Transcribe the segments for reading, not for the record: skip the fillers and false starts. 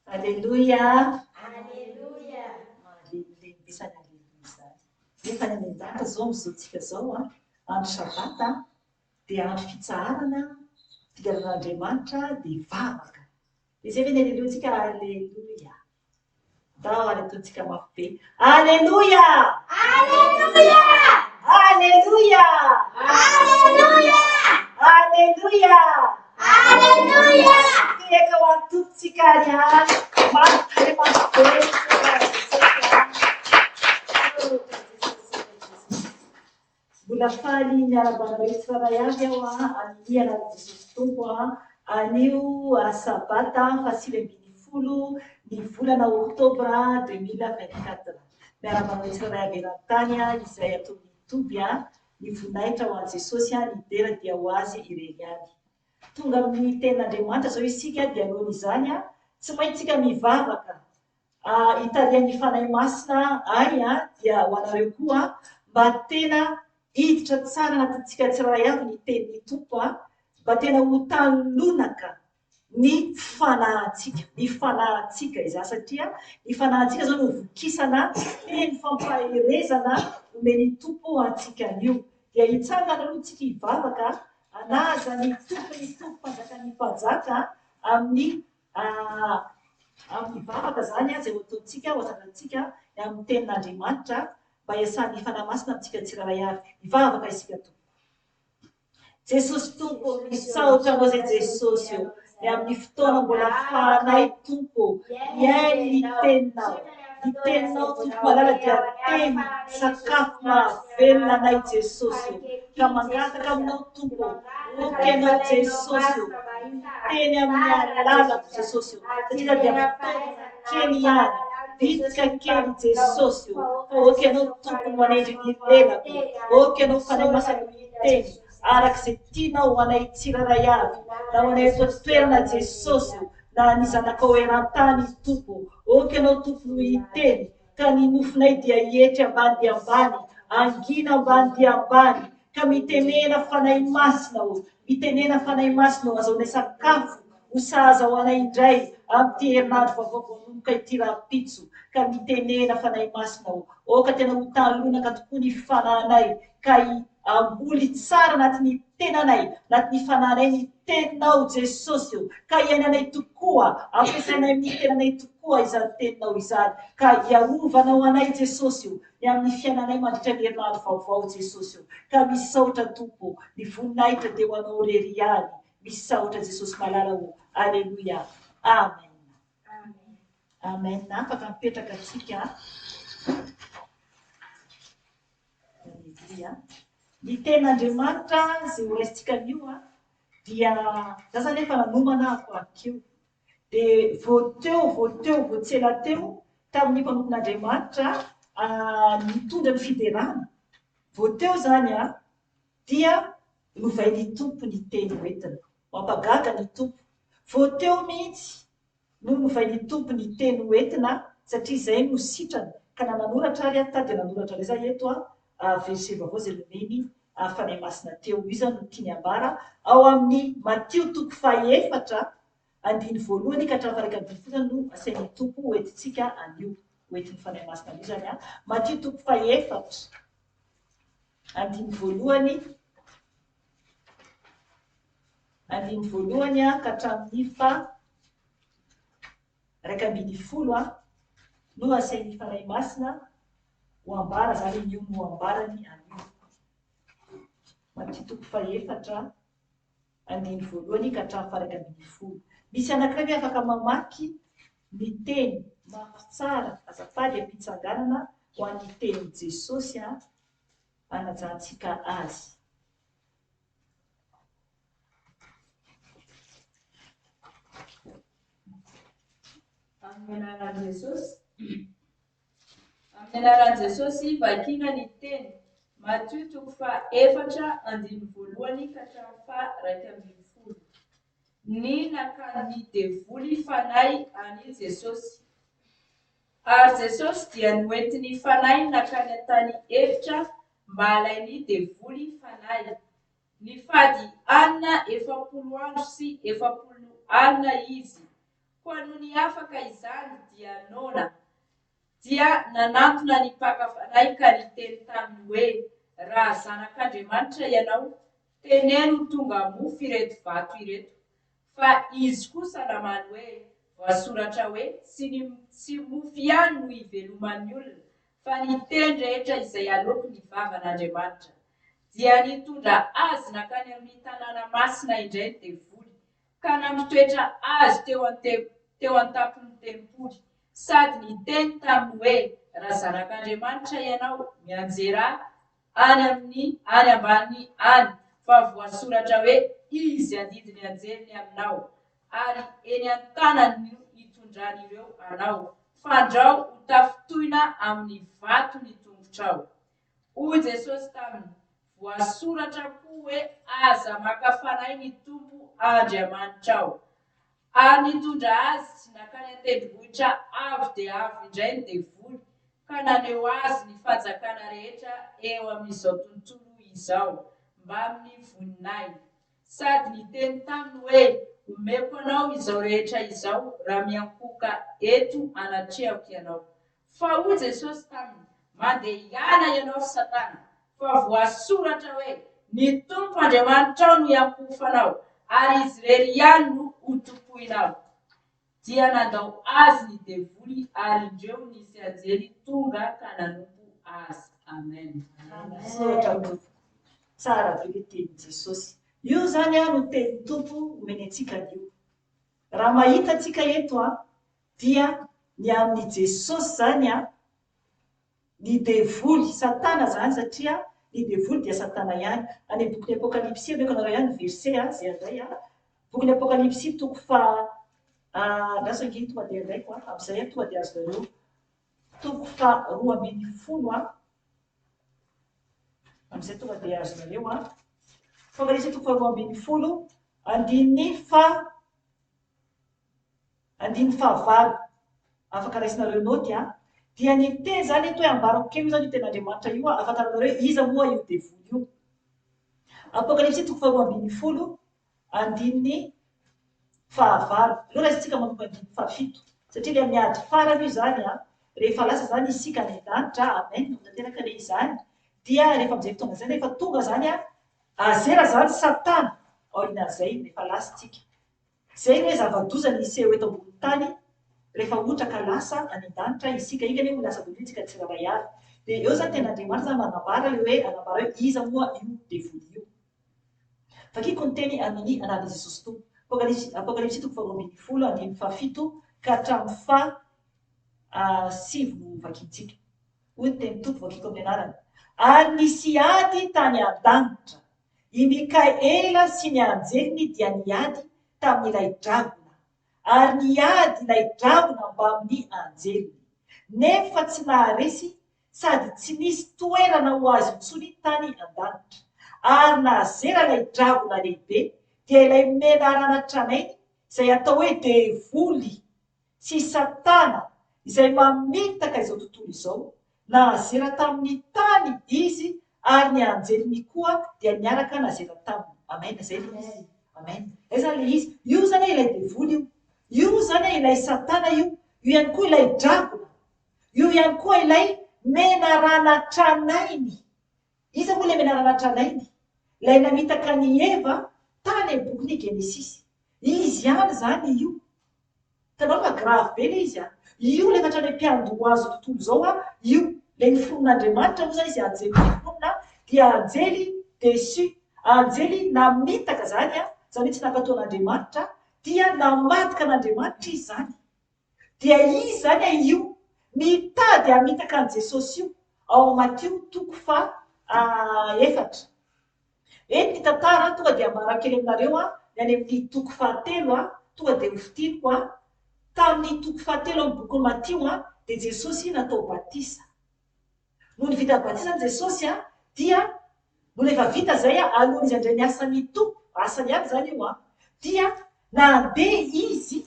Aleloia! Aleloia! Mahalelilely be izany aleloia izany. Nefa ny any an-danitra izao amin'izao tsika izao an, andro sabata dia andro fitsaharana, fiderana an'Andriamanitra dia vavaka. Dia izay ve ny aleloia-ntsika? Aleloia! Ndao ary ataontsika mafy be. Aleloia! Aleloia! Aleloia! Aleloia! Aleloia! Aleloia! Tehaka ho an'ny Tompontsika ary an! Mafy be, mafy be. Misaotra Jesosy, misaotra Jesosy. Mbola faly miarahaba anareo tsirairay avy aho amin'ny anaran'i Jesosy Tompo anio sabata faha-19 ny volana oktobra 2024. Miarahaba anareo tsirairay avy eran-tany izay ato amin'ny toby ny voninahitra ho an'i Jesosy, ny dera dia ho Azy irery ihany. Tonga amin'ny tenin'Andriamanitra izao isika dia alohan'izany tsy maintsy isika mivavaka hitarihan'ny Fanahy Masina ahy dia ho anareo koa mba tena hiditra tsara anatintsika tsirairay avy ny tenin'ny Tompo mba tena ho tany lonaka ny fanahintsika, ny fanahintsika izany satria ny fanahintsika izao no vokisana teny fampaherezana omen'ny Tompo antsika anio. Dia hitsangana aloha tsika hivavaka hanaja ny Tompon'ny Tompo Mpanjakan'ny Mpanjaka amin'ny Amin'ny vavaka izany izay ho ataontsika, ho asandratsika ny amin'ny tenin'Andriamanitra mba hiasan'ny Fanahy Masina amintsika tsirairay avy. Mivavaka isika Tompoko. Jesosy Tompo ô, misaotra Anao izay Jesosy ô, ny amin'ny fotoana mbola afahanay Tompo ô, mihaino ny teninao. Ny teninao Tompo malala dia teny sakafo mahavelona anay Jesosy ô. Ka mangataka aminao Tompo ô, ok Ianao Jesosy ô, miteny amin'ny alalako Jesosy ô, satria dia fitaovana kely ihany, bitika kely Jesosy ô, fa ok Ianao Tompo no manendry ny lelako, ok Ianao Fanahy Masina no hiteny araka izay tianao ho anay tsirairay avy, na ho anay eto an-toerana Jesosy ô, na ny zanakao eran-tany Tompo ô, ok Ianao Tompo no hiteny, ka ny nofonay dia hietry ambany dia ambany, hangina ambany dia ambany, ka mitenena Fanahy Masina ô, mitenena Fanahy Masina ô, azahoanay sakafo ho sahaza ho anay indray amin'ity herinandro vaovao vao hanomboka ity rahampitso, ka mitenena Fanahy Masina ô, aoka tena ho talonaka tokoa ny fanahinay, ka hamboly tsara anatin'ny tenanay, anatin'ny fanahinay ny Teninao Jesosy ô, ka iainanay tokoa, ampiasainay amin'ny tenanay tokoa izany Teninao izany, ka hiarovanao anay Jesosy ô, ny amin'ny fiainanay mandritra ny herinandro vaovao Jesosy ô, ka misaotra Tompo ô, ny voninahitra dia ho Anao irery ihany, misaotra Jesosy malala ô, Aleloia, Amen. Amen, afaka mipetraka tsika. Aleloia. Ny tenin'Andriamanitra izay ho raisintsika anio dia za zany efa nanomana aho ankeo. Dia vao teo, vao teo, vao tsy ela teo tamin'ny mpanompon'Andriamanitra nitondra ny fiderana. Vao teo izany dia novain'ny Tompo ny teny hoentina. Mampagaga ny Tompo. Vao teo mihitsy no novain'ny Tompo ny teny ho entina satria izay no sitrany ka na nanoratra ary aho ta dia nanoratra indray za eto a verset vaovao izay nomeny Fanahy Masina teo io izany no tiany ambara ao amin'ny Matio toko fahaefatra andininy voalohany ka hatramin'ny faha-iraika ambin'ny folo izany no asain'ny Tompo ho entintsika anio ho entin'ny Fanahy Masina anio izany a Matio toko fahaefatra andininy voalohany Andininy voalohany ka hatramin'ny faha 11 no asain'ny Fanahy Masina ho ambara, izany hoe io no ambarany anio. Matio toko fahefatra, andininy voalohany ka hatramin'ny faha 11. Misy anankiray ve afaka mamaky ny teny mafy tsara, azafady am-pitsanganana ho an'ny tenin'i Jesosy hanajantsika azy. Amin'ny anaran'i Jesosy. Amin'ny anaran'i Jesosy, vakina ny teny. Matio toko faha efatra andininy voalohany ka hatramin'ny faha 11. Ny nakan'ny devoly fanahy an'i Jesosy. Ary Jesosy dia noentin'ny fanahy nankany an-tany efitra mba halain'ny devoly fanahy. Nifady hanina 40 andro sy 40 alina izy. Koa nony afaka izany dia noana, dia nanantona ny mpaka fanahy ka niteny taminy hoe, Raha Zanak'Andriamanitra ianao, teneno ho tonga mofo ireto vato ireto. Fa izy kosa namaly hoe, Voasoratra hoe, Tsy ny tsy mofo ihany no iveloman'ny olona, fa ny teny rehetra izay aloaky ny vavan'Andriamanitra. Dia nitondra azy nankany amin'ny tanàna masina indray ny devoly, ka nampitoetra azy teo teo an-tampon'ny tempoly, sady niteny taminy hoe, Raha Zanak'Andriamanitra ianao, mianjerà any amin'ny any ambany any, fa voasoratra hoe, Izy handidy ny anjeliny aminao, ary eny an-tanany no hitondran'ireo anao, fandrao ho tafintohina amin'ny vato ny tongotrao. Hoy Jesosy taminy, Voasoratra koa hoe, Aza maka fanahy ny Tompo Andriamanitrao. Ary nitondra azy nankany an-tendrombohitra avo dia avo indray ny devoly, ka naneho azy ny fanjakana rehetra eo amin'izao tontolo izao, mbamin'ny voninahiny. Sady niteny taminy hoe, Omeko anao izao rehetra izao, raha miankohoka eto anatrehako ianao. Fa hoy Jesosy taminy, Mandehana ianao, ry Satana, fa voasoratra hoe, Ny Tompo Andriamanitrao no hiankohofanao, ary Izy irery ihany no hotompoinao. Dia nandao azy ny devoly, ary indreo nisy anjely tonga ka nanompo azy. Amen. Misaotra Tompoko. Tsara be le tenin'i Jesosy. Io zany no tenin'ny Tompo omeny antsika anio. Raha mahita antsika eto dia ny amin'i Jesosy izany an, ny devoly, satana izany satria ny devoly dia satana ihany. Any amin'ny bokin'ny Apokalypsy, omeko anareo ihany ny verset an, izay handray an, bokin'ny Apokalypsy toko faha, andraso ange tonga dia andraiko an, amin'izay an tonga dia azonareo, toko faha 12 an, amin'izay tonga dia azonareo an, Apokalypsy toko faha 12, andininy faha Andininy fahavalo, afaka raisinareo naoty an! Dia ny teny izany eto hoe ambarako kely io izany io tenin'Andriamanitra io ahafantaranareo hoe iza moa io devoly io. Apokalypsy toko faharoa ambinifolo, andininy fahavalo. Aleo raisintsika manomboka andininy fahafito. Satria ilay miady farany io izany an, rehefa lasa izany isika any an-danitra, amen, ho tanteraka anie izany, dia rehefa amin'izay fotoana izay, rehefa tonga izany an, azera izany satana aorianan'izay, rehefa lasa isika. Izay ny hoe zava-doza ny hiseho eto ambony tany rehefa ohatra ka lasa any an-danitra isika. Enga anie ho lasa daholo isika tsirairay avy. Dia eo izany tena Andriamanitra izany manambara ilay hoe hanambara hoe iza moa io devoly io. Vakiko ny teny amin'ny anaran'i Jesosy Tompo. Apokalypsy Apokalypsy toko faharoa ambinifolo andininy fahafito ka hatramin'ny faha sivy no vakintsika. Hoy ny tenin'ny Tompo vakiko amin'ny anarany. Ary nisy ady tany an-danitra. I Mikaela sy ny anjeliny dia niady tamin'ilay dragona, ary niady ilay dragona mbamin'ny anjeliny, nefa tsy naharesy sady tsy nisy toerana ho azy intsony tany an-danitra. Ary nazera ilay dragona lehibe, dia ilay menarana tranainy, izay atao hoe Devoly sy Satana izay mamitaka izao tontolo izao, nazera tamin'ny tany izy ary ny anjeliny koa dia niaraka nazera taminy. Amen, izay ilay izy. Amen. Izay izany ilay izy. Io izany ilay devoly io. Io izany ilay Satana io. Io ihany koa ilay dragona. Io ihany koa ilay menarana tranainy. Iza moa ilay menarana tranainy? Ilay namitaka an'i Eva tany amin'ny bokin'ny Genesisy. Izy ihany izany io. Hitanao fa grave be ilay izy an! Io ilay efa hatrany am-piandohan'izao tontolo izao an, io ilay noforonin'Andriamanitra moa izany izy anjely noforonina dia anjely déçu, anjely namitaka izany an, izany hoe tsy nankatò an'Andriamanitra, dia namadika an'Andriamanitra izy izany. Dia izy izany an io mitady hamitaka an'i Jesosy io ao Matio toko faha efatra. Eto ny tantara tonga dia ambarako kely aminareo an, ny any amin'ny toko fahatelo an, tonga dia ho fintiniko an, tamin'ny toko fahatelo amin'ny bokin'i Matio an, dia Jesosy natao batisa. Nony vita batisa an'i Jesosy an, dia nony efa vita izay an, alohan'izy handray ny asan'ny Tompo, asany ihany izany io an, dia nandeha izy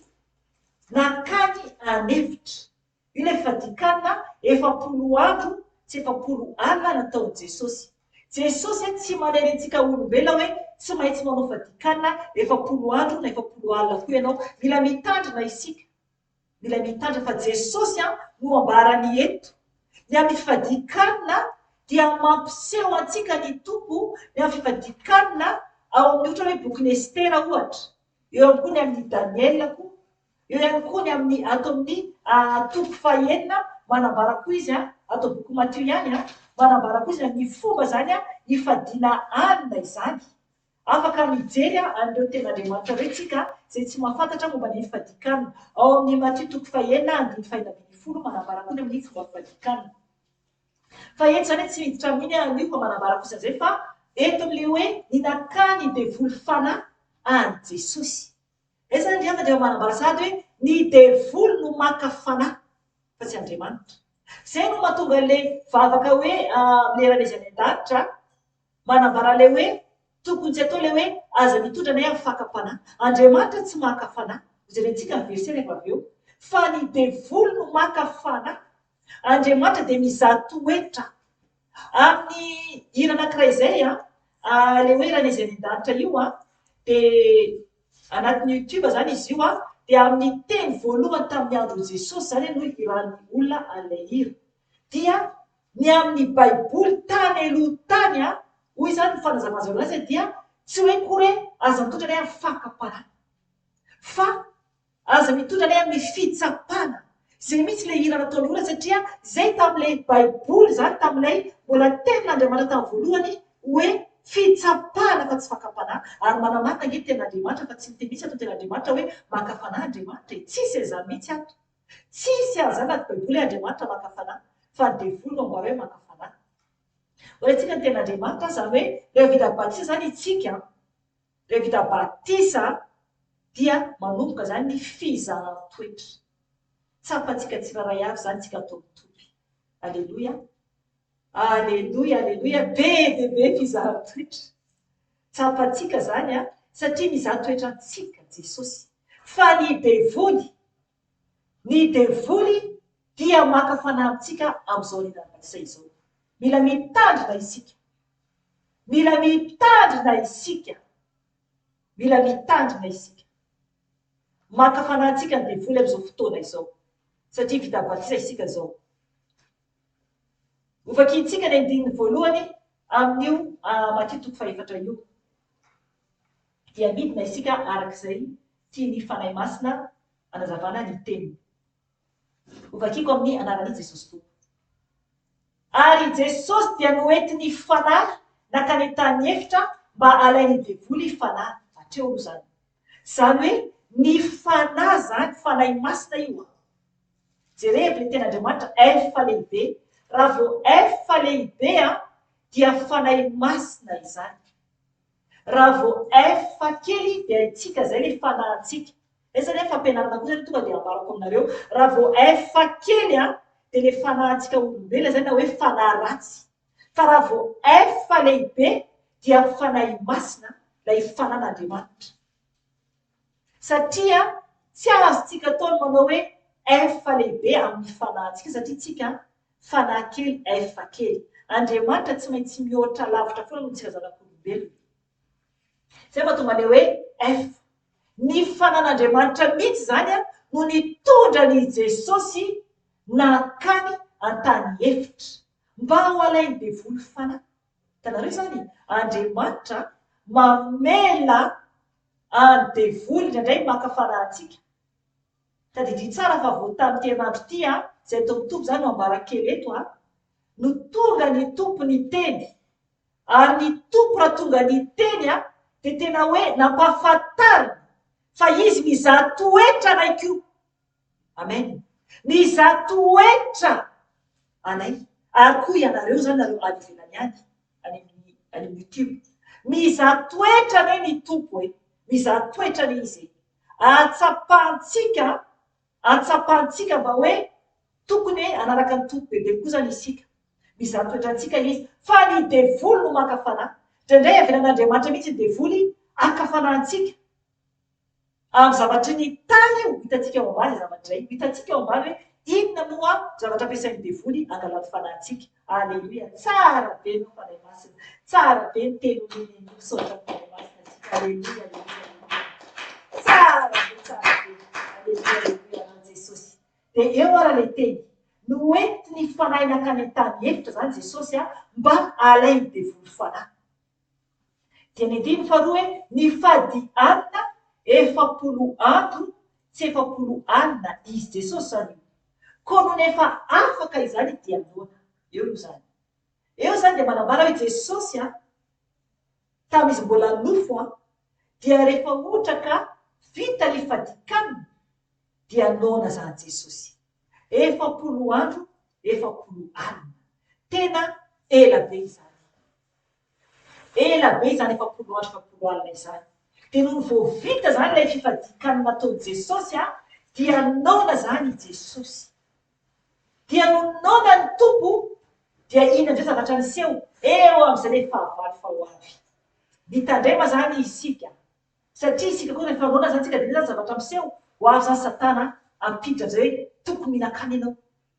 nankany an'efitra. Io ilay fifadian-kanina 40 andro sy 40 alina nataon'i Jesosy. Jesosy tsy manery antsika olombelona hoe tsy maintsy manao fifadian-kanina 40 andro na 40 alina koa ianao. Mila mitandrina isika. Mila mitandrina fa Jesosy no ambarany eto. Ny amin'ny fifadian-kanina dia mampiseho antsika ny Tompo ny amin'ny fifadian-kanina ao amin'ny ohatra hoe bokin'i Estera ohatra. Eo ihany koa ny amin'ny Daniela koa. Eo ihany koa ny amin'ny ato amin'ny toko fahenina manambara koa izy ato boky Matio ihany manambara koa izy ny fomba izany hifadiana hanina izany. Afaka mijery an'ireo tenin'Andriamanitra ireo isika izay tsy mahafantatra momba ny fifadian-kanina. Ao amin'ny Matio toko fahenina andininy fahenina ambinifolo manambara koa ny amin'ny fomba fifadian-kanina. Fa eto izany tsy miditra amin'iny aho anio fa manambara fotsiny izay fa eto amin'ilay hoe ny nakany devoly fanahy an'i Jesosy. Izay izany ry havana dia manambara sahady hoe ny devoly no maka fanahy fa tsy Andriamanitra. Izay no mahatonga ilay vavaka hoe amin'ny leran'izy any an-danitra Manambara ilay hoe tokony tsy atao ilay hoe aza mitondra anay amin'ny fakam-panahy. Andriamanitra tsy maka fanahy. Hojerentsika ny verset rehefa avy eo. Fa ny devoly no maka fanahy. Andriamanitra dia mizaha toetra. Amin'ny hira anankiray izay, ilay hoe Ranaizy any an-danitra io, dia anatin'ny youtube izany izy io, dia amin'ny teny voalohany tamin'ny andron'i Jesosy izany no hiran'ny olona an'ilay hira. Dia Ny amin'ny baiboly tany aloha tany a, hoy izany ny fanazavan'i zareo azy dia tsy hoe akory hoe aza mitondra anay amin'ny fakam-panahy fa aza mitondra anay amin'ny fitsapana. Izay mihitsy ilay hira nataon'ny olona satria izay tamin'ilay baiboly izany tamin'ilay mbola tenin'Andriamanitra tamin'ny voalohany hoe fitsapana fa tsy fakam-panahy. Ary manamarina ange ny tenin'Andriamanitra fa tsy miteny mihitsy ato ny tenin'Andriamanitra hoe maka fanahy Andriamanitra e. Tsisy an'izany mihitsy ato. Tsisy an'izany anaty baiboly hoe Andriamanitra maka fanahy, fa ny devoly no ambara hoe maka fanahy. Ho raintsika ny tenin'Andriamanitra, izany hoe rehefa vita batisa izany itsika, rehefa vita batisa dia manomboka izany ny fizahan-toetra. Tsapantsika tsirairay avy izany tsika atao mitoby. Aleloia. Aleloia, aleloia, be dia be fizahan-toetra. Tsapantsika izany an, satria mizaha toetra antsika Jesosy. Fa ny devoly, ny devoly dia maka fanahy amintsika amin'izao rindrany batisa izao. Mila mitandrina isika. Mila mitandrina isika. Mila mitandrina isika. Maka fanahy antsika ny devoly amin'izao fotoana izao. Satria vita batisa isika izao. Hovakintsika ny andininy voalohany amin'io Matio toko fahefatra io. Dia midina isika araka izay tian'ny Fanahy Masina hanazavana ny teniny. Hovakiko amin'ny anaran'i Jesosy Tompo. Ary i Jesosy dia noentin'ny Fanahy nankany an-tany efitra mba halain'ny devoly fanahy. Hatreo aloha izany. Izany hoe ny Fanahy izany, Fanahy Masina io an. Jerevo ilay tenin'Andriamanitra F lehibe. Raha vao F lehibe an, dia Fanahy Masina izany. Raha vao F kely dia itsika izay ilay fanahintsika. Aiza anie fampianarana koa izany tonga dia ambarako aminareo. Raha vao F kely an, dia ilay fanahintsika olombelona izany na hoe fanahy ratsy. Fa raha vao F lehibe dia Fanahy Masina, ilay fanan'Andriamanitra. Satria tsy azontsika atao ny manao hoe F lehibe amin'ny fanahintsika satria tsika fanahy kely F kely. Andriamanitra tsy maintsy mihoatra lavitra foana noho tsika zanak'olombelona. Izay mahatonga ilay hoe F. Ny fanan'Andriamanitra mihitsy izany no nitondra an'i Jesosy nankany an-tany efitra mba ho alain'ny devoly fanahy. Hitanareo izany? Andriamanitra mamela Any devoly indraindray maka fanahy antsika. Tadidio tsara fa vao tamin'ity herinandro ity an, izay atao mitovy izany no ambara kely eto an, no tonga ny Tompo niteny. Ary ny Tompo raha tonga niteny an, dia tena hoe nampahafantariny fa Izy mizaha toetra anay koa. Amen. Mizaha toetra anay. Ary koa ianareo izany nareo any ivelany any, any amin'ny any amin'ny YouTube. Mizaha toetra anie ny Tompo e. Mizaha toetra anie Izy e. Ahatsapantsika, ahatsapantsika mba hoe tokony hoe hanaraka ny Tompo bebe kokoa izany isika. Mizaha toetra antsika Izy. Fa ny devoly no maka fanahy. Indraindray avelan'Andriamanitra mihitsy ny devoly haka fanahy antsika. Amin'ny zavatry ny tany io, hitantsika ao ambany izay zavatra izay. Hitantsika ao ambany hoe inona moa zavatra ampiasain'ny devoly hangalany fanahy antsika. Aleloia! Tsara be ianao Fanahy Masina. Tsara be ny teny omena anao. Misaotra ny Fanahy Masina isika. Aleloia, aleloia, aleloia. Tsara be, tsara be. Aleloia, aleloia, anao Jesosy. Dia eo ara ilay teny. Noentin'ny Fanahy nankany an-tany efitra izany Jesosy mba halain'ny devoly fanahy. Dia ny andininy faharoa hoe, Nifady hanina 40 andro tsy 40 alina Izy, Jesosy izany io. Koa nony efa afaka izany dia noana. Eo io izany. Eo izany dia manambara hoe Jesosy an, tamin'izy mbola nofo an, dia rehefa ohatra ka vita ny fadikanina dia noana izany Jesosy. 40 andro, 40 alina. Tena ela be izany. Ela be izany 40 andro 40 alina izany. Dia nony vao vita izany ilay fifadian-kanina nataon'i Jesosy dia noana izany i Jesosy. Dia nony noana ny Tompo dia inona indray zavatra niseho? Eo amin'izay ilay fahavalo fa ho avy. Mitandrema izany isika satria isika koa rehefa noana izany isika dia inona izany zavatra miseho? Ho avy izany Satana hampiditra amin'izay hoe tokony mihinan-kanina ianao.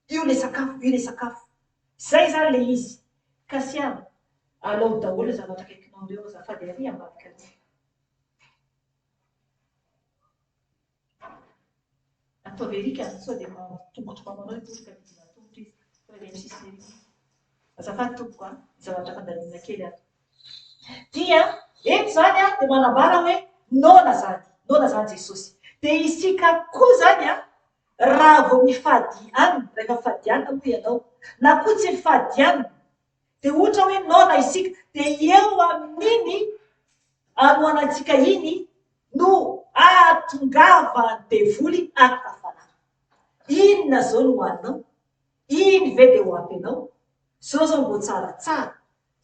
Io le sakafo, io le sakafo. Zay zany le izy. Kasiana, alao daholo le zavatra akaikinao ireo azafady ary ambadika ary. Ataovy ery ka, sao dia tongotro mamanao io ka midina tongotra izy. Fa ilay amin'ny sisiny ery. Azafady tompoko a, zavatra fandalinana kely ato. Dia eto izany dia manambara hoe noana izany, noana izany Jesosy. Dia isika koa izany a, Raha vao mifady hanina, rehefa mifady hanina moa ianao, na koa tsy mifady hanina, dia ohatra hoe noana isika, dia eo amin'iny hanoanantsika iny no ahatongavan'ny devoly haka fanahy. Inona izao no hohaninao? Iny ve dia ho ampy anao? Zao zao mbô tsaratsara,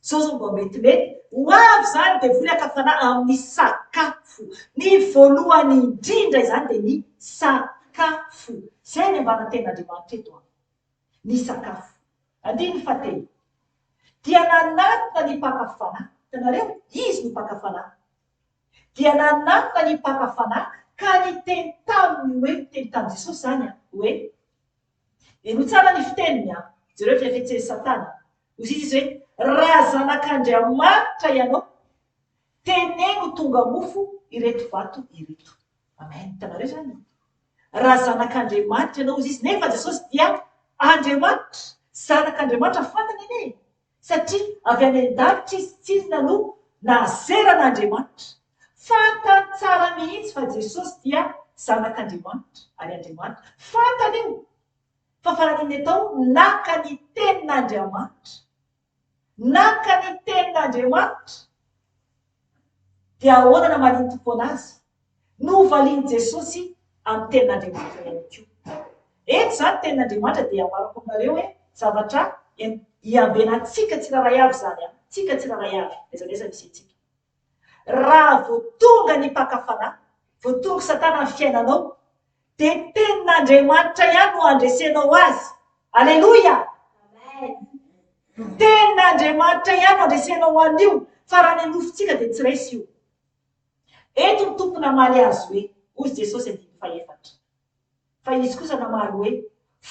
zao zao mbô metimety, ho avy izany devoly haka fanahy amin'ny sakafo. Ny voalohany indrindra izany dia ny sakafo. Izay ny ambaran'ny tenin'Andriamanitra eto an. Ny sakafo. Andininy fahatelo. Dia nanatona ny mpaka fanahy. Hitanareo? Izy no mpaka fanahy. Dia nanatona ny mpaka fanahy ka niteny taminy hoe, niteny tamin'i Jesosy izany an, hoe, Henoy tsara ny fiteniny an! Jereo ny fihafetsen'i Satana. Hoy izy hoe, Raha zanak'Andriamanitra ianao, teneno ho tonga mofo ireto vato ireto. Amen. Hitanareo izany? Raha zanak'Andriamanitra ianao, hoy izy, nefa Jesosy dia Andriamanitra, zanak'Andriamanitra fantany anie e! Satria avy any an-danitra izy tsinona no nazeran'Andriamanitra. Fantany tsara mihitsy fa Jesosy dia Zanak'Andriamanitra, ary Andriamanitra. Fantany io. Fa fananin'ny atao, naka ny tenin'Andriamanitra. Naka ny tenin'Andriamanitra. Dia ahoana namalian'ny Tompo anazy? Novalian'i Jesosy amin'ny tenin'Andriamanitra ihany koa. Eto izany tenin'Andriamanitra dia ambarako aminareo hoe zavatra iambenantsika tsirairay avy izany an, tsika tsirairay avy, n'aiza n'aiza misy antsika. Raha vao tonga ny mpaka fanahy, vao tonga Satana amin'ny fiainanao, dia tenin'Andriamanitra ihany no handresenao azy. Aleloia! Tenin'Andriamanitra ihany no handresenao an'io, fa raha ny nofontsika dia tsy resy io. Eto ny Tompo namaly azy hoe, hoy Jesosy andininy fahefatra. Fa izy kosa namaly hoe,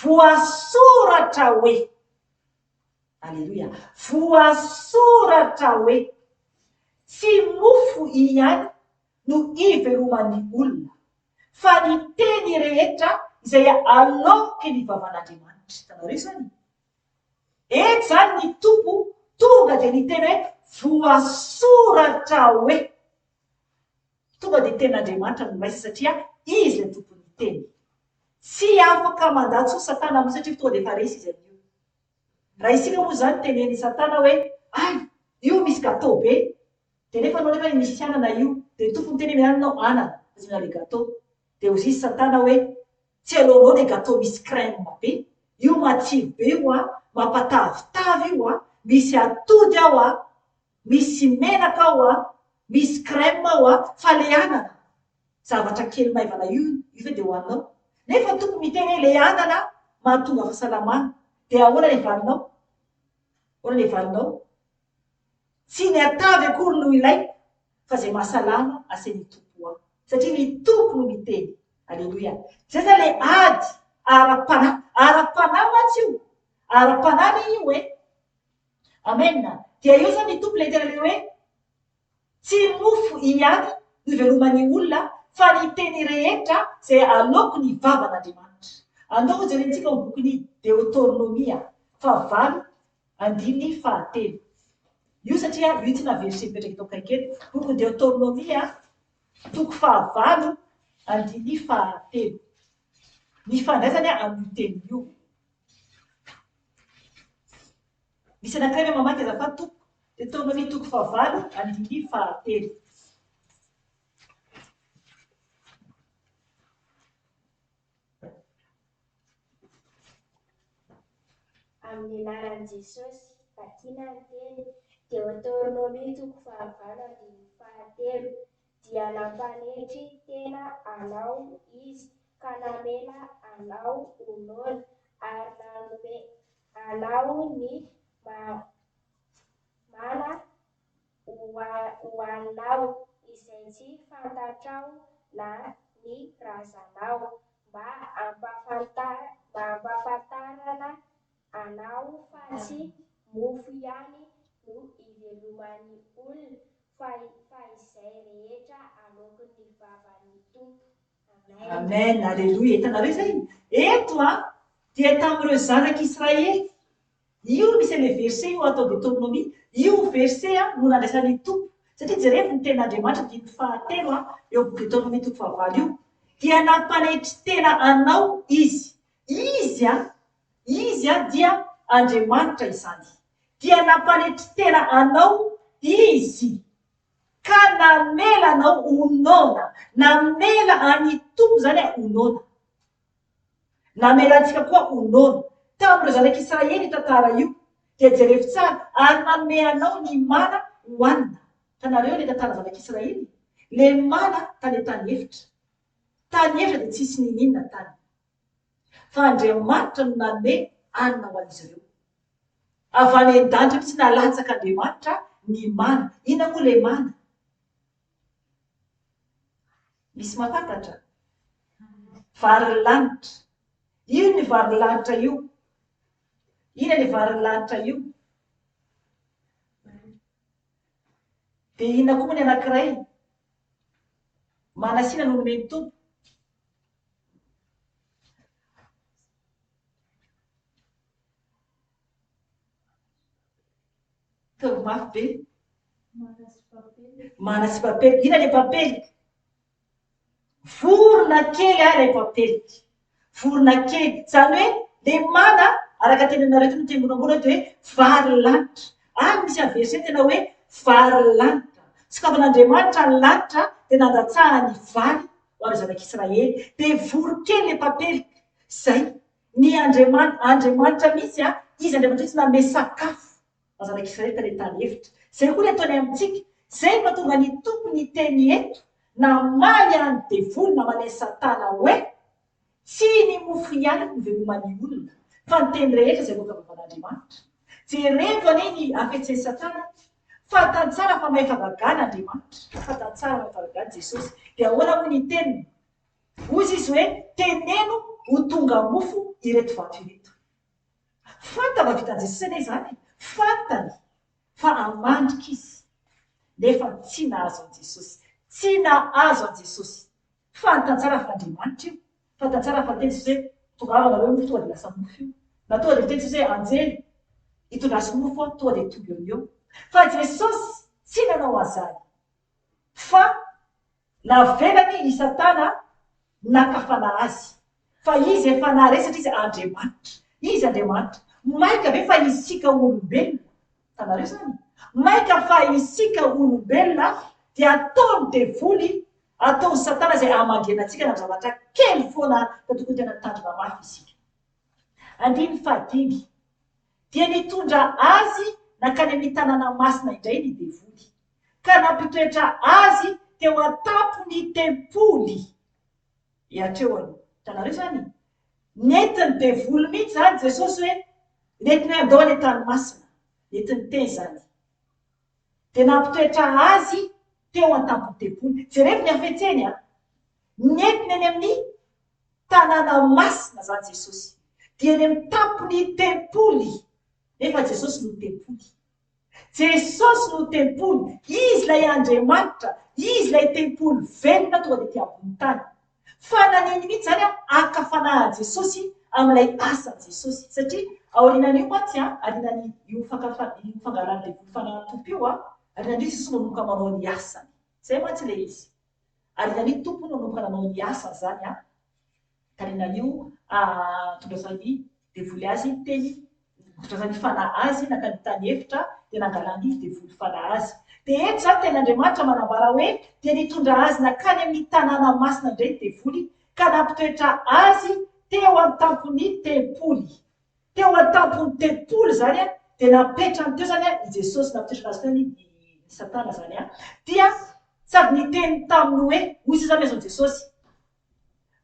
Voasoratra hoe. Aleloia. Voasoratra hoe, Tsy mofo ihany no iveloman'ny olona, fa ny teny rehetra izay aloky ny vavan'Andriamanitra. Hitanareo izany? Eto izany ny Tompo tonga dia niteny hoe voasoratra hoe. Tonga dia tenin'Andriamanitra no raisina satria Izy ilay Tompon'ny teny. Tsy afaka mandà intsony Satana amin'io satria tonga dia efa resy izy amin'io. Raha isika moa izany tenenin'i Satana hoe ay, io misy gâteau be, dia nefa anao nefa misy anana io, dia ny Tompo miteny hoe mihinana ianao anana fa tsy mihinana ilay gâteau. Dia hoy izy Satana hoe Tsy aleonao le gateau misy crème be, io matsiro be io a, mampatavitavy io a, misy atody ao a, misy menaka ao a, misy crème ao a, fa le anana, zavatra kely maivana io, io ve de hohaninao? Nefa tokony miteny hoe le anana mahatonga fahasalamana, de ahoana le valinao? Ahoana le valinao? Tsy ny hatavy akory no ilaiko fa izay mahasalama asain'ny Tompo ahy. Satria ny Tompo no miteny. Aleloia. Izay izany ilay ady ara-panahy. Ara-panahy mantsy io. Ara-panahy anie io e. Amen. Dia eo izany ny Tompo ilay tena ilay hoe tsy mofo ihany no iveloman'ny olona fa ny teny rehetra izay aloaky ny vavan'Andriamanitra. Andao hojerentsika ao bokin'ny Deotornomia, fahavalo, andininy fahatelo. Io satria io tsy na verset mipetraka eto akaiky eto. Bokin'ny Deotornomia, toko fahavalo, andininy fahatelo. Ny ifandraisany amin'io teny io. Misy anankiray ve mamaky azafady tompoko? Deotornomia toko fahavalo, andininy fahatelo. Amin'ny anaran'i Jesosy, vakina ny teny, Deoteronomia toko fahavalo andininy fahatelo, dia nampanetry tena anao Izy ka namela anao ho noana, ary nanome anao ny mana hohaninao, izay tsy fantatrao na ny razanao, mba hampahafantarana anao fa tsy mofo ihany no iveloman'ny olona, fa izay rehetra aloaky ny vavan'ny Tompo. Amen. Amen, Aleloia. Hitanareo izay? Eto an, dia tamin'ireo zanak'Israely Io misy an'ilay verset io ato Deuteronomie, io verset a no nandraisan'ny Tompo, satria jerevo ny tenin'Andriamanitra andininy fahatelo a eo boky Deuteronomie toko fahavalo io, dia nampanetry tena anao Izy, Izy a, Izy a dia Andriamanitra izany, dia nampanetry tena anao Izy, ka namela anao ho noana, namela an'ny Tompo izany a ho noana. Namela antsika koa ho noana. Tamin'ireo zanak'Israely io tantara io. Dia jerevo tsara, ary nanome anao ny mana hohanina. Hitanareo ilay tantara zanak'Israely? Ilay mana tany an-tany efitra. Tany efitra dia tsisy niniana tany. Fa Andriamanitra no nanome hanina ho an'izy ireo. Avy any an-danitra mihitsy nalatsak'Andriamanitra ny mana. Inona moa ilay mana? Misy mahafantatra? Vary lanitra. Io ny vary lanitra io. Inona ilay vary lanitra io? Dia inona koa moa ny anankiray? Manasina no nomen'ny Tompo. Ataovy mafy be. Mana sy papelika. Mana sy papelika. Inona ilay papelika? Vorona kely ah ilay papelika. Vorona kely. Izany hoe ilay mana, araka teneninareo eto ny teny moramora dia hoe vary lanitra. Ary misy amin'ny verset tena hoe vary lanitra. Sokafan'Andriamanitra ny lanitra dia nandatsahany vary ho an'ireo zanak'Israely. Dia voronkely ilay papelika. Izay. Ny Andriamanitra, Andriamanitra mihitsy an, Izy Andriamanitra mihitsy nanome sakafo ho zanak'Israely tany an-tany efitra. Izay koa ny ataony amintsika. Izay no mahatonga ny Tompo niteny eto, namaly an'ny devoly, namaly an'i Satana hoe, Tsy ny mofo ihany no iveloman'ny olona, fa ny teny rehetra izay avoaka vavan'Andriamanitra. Jerevo anie ny hafetsen'i Satana, fantany tsara fa mahay fahagagana Andriamanitra, fantany tsara mahay fahagagana Jesosy. Dia ahoana moa ny teniny? Hoy izy hoe, Teneno ho tonga mofo ireto vato ireto. Fantany fa vitan'i Jesosy anie izany e! Fantany fa hamandrika izy. Nefa tsy nahazo an'i Jesosy. Tsy nahazo an'i Jesosy. Fantany tsara fa Andriamanitra io. Fantany tsara fa niteny Jesosy hoe, Tongava nareo mofo, tonga dia lasa mofo io. Na tonga dia niteny Jesosy hoe, Anjely, itondraso mofo aho, tonga dia tonga eo no eo. Fa Jesosy tsy nanao an'izany. Fa Navelany i Satana naka fanahy azy. Fa izy efa naharesy satria izy Andriamanitra. Izy Andriamanitra. Maika ve fa isika olombelona, hitanareo izany? Maika fa isika olombelona dia ataon'ny devoly, ataon'i Satana izay hamandrihana antsika na amin'ny zavatra kely foana ary, ka tokony tena mitandrina mafy isika. Andininy fahadimy. Dia nitondra azy nankany amin'ny tanàna masina indray ny devoly, ka nampitoetra azy teo an-tampon'ny tempoly. E hatreo aloha. Hitanareo izany? Nentin'ny devoly mihitsy izany Jesosy hoe, nentiny hoe andao any an-tany masina. Nentiny teny izany. Dia nampitoetra azy teo an-tampon'ny tempoly. Jerevo ny hafetseny an! Nentiny any amin'ny tanàna masina izany Jesosy. Dia eny amin'ny tampon'ny tempoly. Nefa Jesosy no tempoly. Jesosy no tempoly. Izy ilay Andriamanitra. Izy ilay tempoly velona tonga tety ambony tany. Fa nanino mihitsy izany an? Haka fanahy an'i Jesosy. amin'ilay asan'i Jesosy. Satria aorianan'io mantsy, aorianan'io io fangalan'ny devoly fanahy ny Tompo io, aorianan'io Jesosy manomboka manao ny asany. Izay mantsy ilay izy. Aorianan'io Tompo no nanomboka nanao ny asany izany, Taorianan'io nitondrasan'ny devoly azy teny, nitondrasan'ny fanahy azy nankany tany efitra, dia nangalan'ny devoly fanahy azy. Dia eto izany tenin'Andriamanitra manambara hoe dia nitondra azy nankany amin'ny tanàna masina indray ny devoly ka nampitoetra azy teo an-tampon'ny tempoly. Teo an-tampon'ny tempoly izany dia napetrany teo izany i Jesosy, nampitoetra azy teo i Satana izany. Dia sady niteny taminy hoe, hoy izy izany azon'i Jesosy,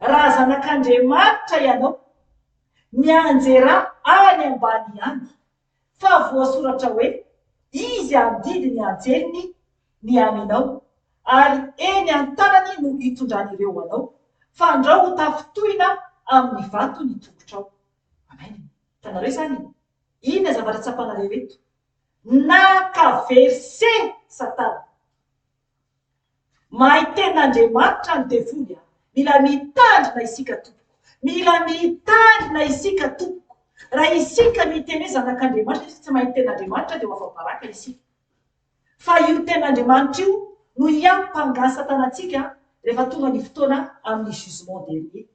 Raha zanak'Andriamanitra ianao, mianjerà any ambany any, fa voasoratra hoe, Izy handidy ny anjeliny ny aminao, ary eny an-tanany no hitondran'ireo anao, fandrao ho tafintohina amin'ny vato ny tongotrao. Amen. Hitanareo izany? Inona zavatra tsapanareo eto? Naka verset Satana. Mahay tenin'Andriamanitra ny devoly a! Mila mitandrina isika tompoko! Mila mitandrina isika tompoko! Raha isika miteny hoe zanak'Andriamanitra nefa tsy mahay ny tenin'Andriamanitra dia ho afa-baraka isika. Fa io tenin'Andriamanitra io no hiampanga satana antsika rehefa tonga ny fotoana amin'ny jugement dernier.